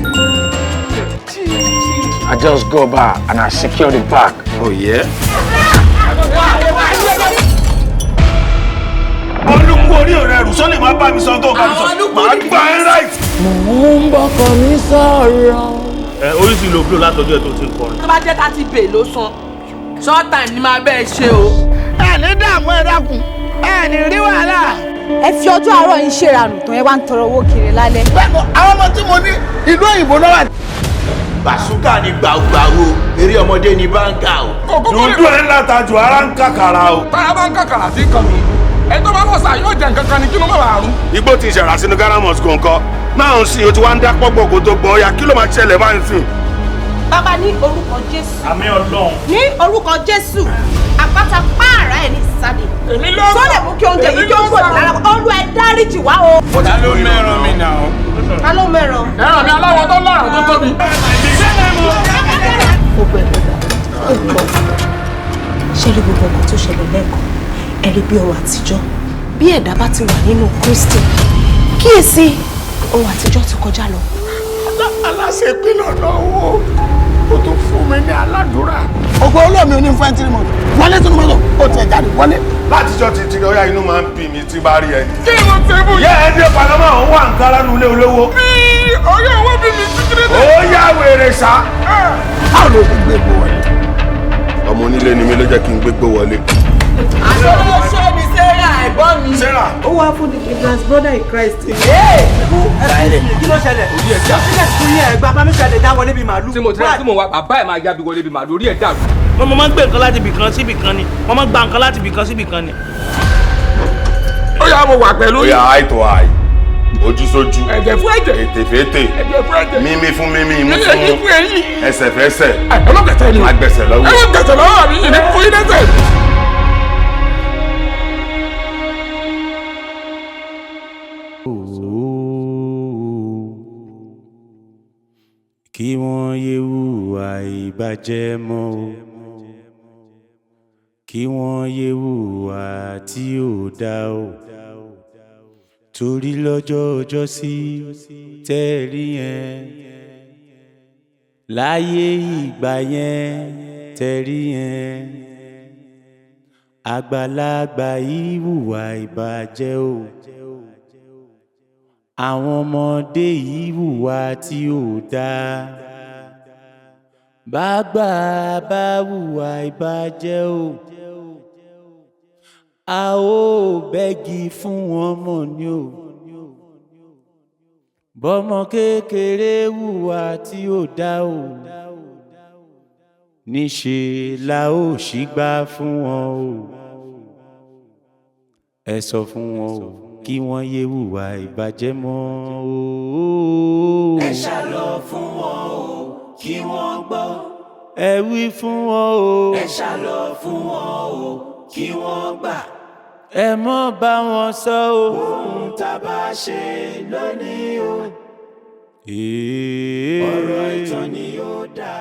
I just go back and I secure the bag. Oh yeah? Olúkú orí ọ̀rẹ́ rù sọ́lé máa bá mi sọ tó bá mi sọ. Màá gbà ẹ́ right. Mò ń bọ́kọ mi sọ̀rọ̀. Ẹ oríṣi ló blow látọjọ́ ẹ tó ti ń kọrin. Tó bá jẹ́ 30 bay ló san, short time ni máa bẹ́ẹ̀ ṣe o. Ẹ ní dààmú ẹ dákun, ẹ ní rí wàhálà. Ẹ fi ọjọ́ àárọ̀ yín ṣèrànù tán, ẹ wá ń tọrọ owó kiri lálẹ́. Bẹ́ẹ̀ni, àwọn ọmọ tí mo ní ìlú òyìnbó náà wà. Bàṣúkà ni gbàùgbàù, eré ọmọdé ni báńkà o. Dúdú ẹ̀ ń látajù ara ń kàkàrà o. Tára bá ń kàkàrà sí kan mi. Ẹ tó bá wọ̀ sá yóò jẹ nǹkan kan ni kí ló má bàa rún. Igbó ti ṣàrà sínú Ghana mosque nǹkan. Náà ń sìn o ti wá ń dá pọ́gbọ̀ kó tó gbọ́ ọ̀ya kí ló máa ṣẹlẹ̀ báyìí sìn. Bàbá ní orúkọ Jésù. Àmín Ọlọ́run. Ní orúkọ Jésù, àpáta pààrà ẹ̀ ní ìsáde. Èmi ló sọ. Tó lè mú kí oúnjẹ yìí kí ó gbòdì lára. Olú ẹ dáríjì wá o. Ta ló mẹ́ràn mi náà? Ta ló mẹ́ràn? Ẹran mi aláwọ̀ tó lọ́rùn tó tóbi. Ṣé rí gbogbo nǹkan tó ṣẹlẹ̀ lẹ́ẹ̀kan, ẹ rí bí ọ̀rọ̀ àtijọ́. Bí ẹ̀dá bá ti wà nínú Kristi, kíyèsí, ohun àtijọ́ ti kọjá lọ. Aláṣẹ ìpínlẹ̀ ọ̀nà owó ó tún fún mi ní aládùúrà. Ògbó olómi oní fún ẹntìrì mọ́tò wọlé sínú mọ́tò ó tiẹ̀ jáde wọlé. Látijọ́ ti ti ọyá inú máa ń bí mi tí bá rí ẹ. Kí ni mo ṣe fún yín? Yẹ ẹ dé Panama òun wà nǹkan lánàá ilé olówó. Bí ọyá owó bí mi títí dé. Ó yá wèrè sá. Báwo ló ṣe gbé epo wọlé? Ọmọ onílé ni mi ló jẹ́ kí n gbégbó wọlé. Aṣọ ni Sarah ẹ̀gbọ́n mi. Sarah. Ó wá fún the Cleveland brother in Christ. Kí ló ṣẹlẹ̀? Sílẹ̀ fún yín ẹ̀gbá bá mi ṣẹlẹ̀ dá wọlé bíi màálù. Tí mo ti rẹ́ tí mo wá, bàbá ẹ̀ máa yá bí wọlé bí màálù, orí ẹ̀ dàrú. Wọ́n máa ń gbé nǹkan láti ibìkan sí ibìkan ni, wọ́n máa ń gba nǹkan láti ibìkan sí ibìkan ni. Ó yá, mo wà pẹ̀lú Ó yá, eye to eye, ojú sójú. Ẹ̀jẹ̀ fún ẹ̀jẹ̀. Ètè fétè. Ẹ̀jẹ̀ fún ẹ̀jẹ̀. Mímí fún mímí, imú fún Eyín fún eyín. Ẹsẹ̀ fẹsẹ̀. Ẹ má gbẹ̀sẹ̀ ni. Má gbẹ̀sẹ̀ lọ́wọ́. Ẹ má gbẹ̀sẹ̀ lọ́wọ́ mi, ìní fún yín lẹ́sẹ̀. Kí wọ́n yé hùwà ìbàjẹ́ mọ́ o, kí wọ́n yé hùwà tí ò dá o, torí lọ́jọ́ ọjọ́sí tẹ́ẹ̀rí yẹn, láyé ìgbà yẹn tẹ́ẹ̀rí yẹn, àgbàlagbà yìí hùwà ìbàjẹ́ o, àwọn ọmọdé yìí hùwà tí ò dáa, bàgbà bá hùwà ìbàjẹ́ o, a ó bẹ́gi fún wọn mọ̀ ni o, bọ́mọ kékeré hùwà tí ò dáa o, níṣe la ó ṣígbá fún wọn o. Ẹ sọ fún wọn o, kí wọ́n yé hùwà ìbàjẹ́ mọ́ o. Ẹ ṣàlọ fún wọn o, kí wọ́n gbọ́. Ẹ wí fún wọn o. Ẹ ṣàlọ fún wọn o, kí wọ́n gbà. Ẹ mọ́ bá wọn sọ o. Ohun tá a bá ṣe lónìí o, ọ̀rọ̀ ìtàn ni yóò dà.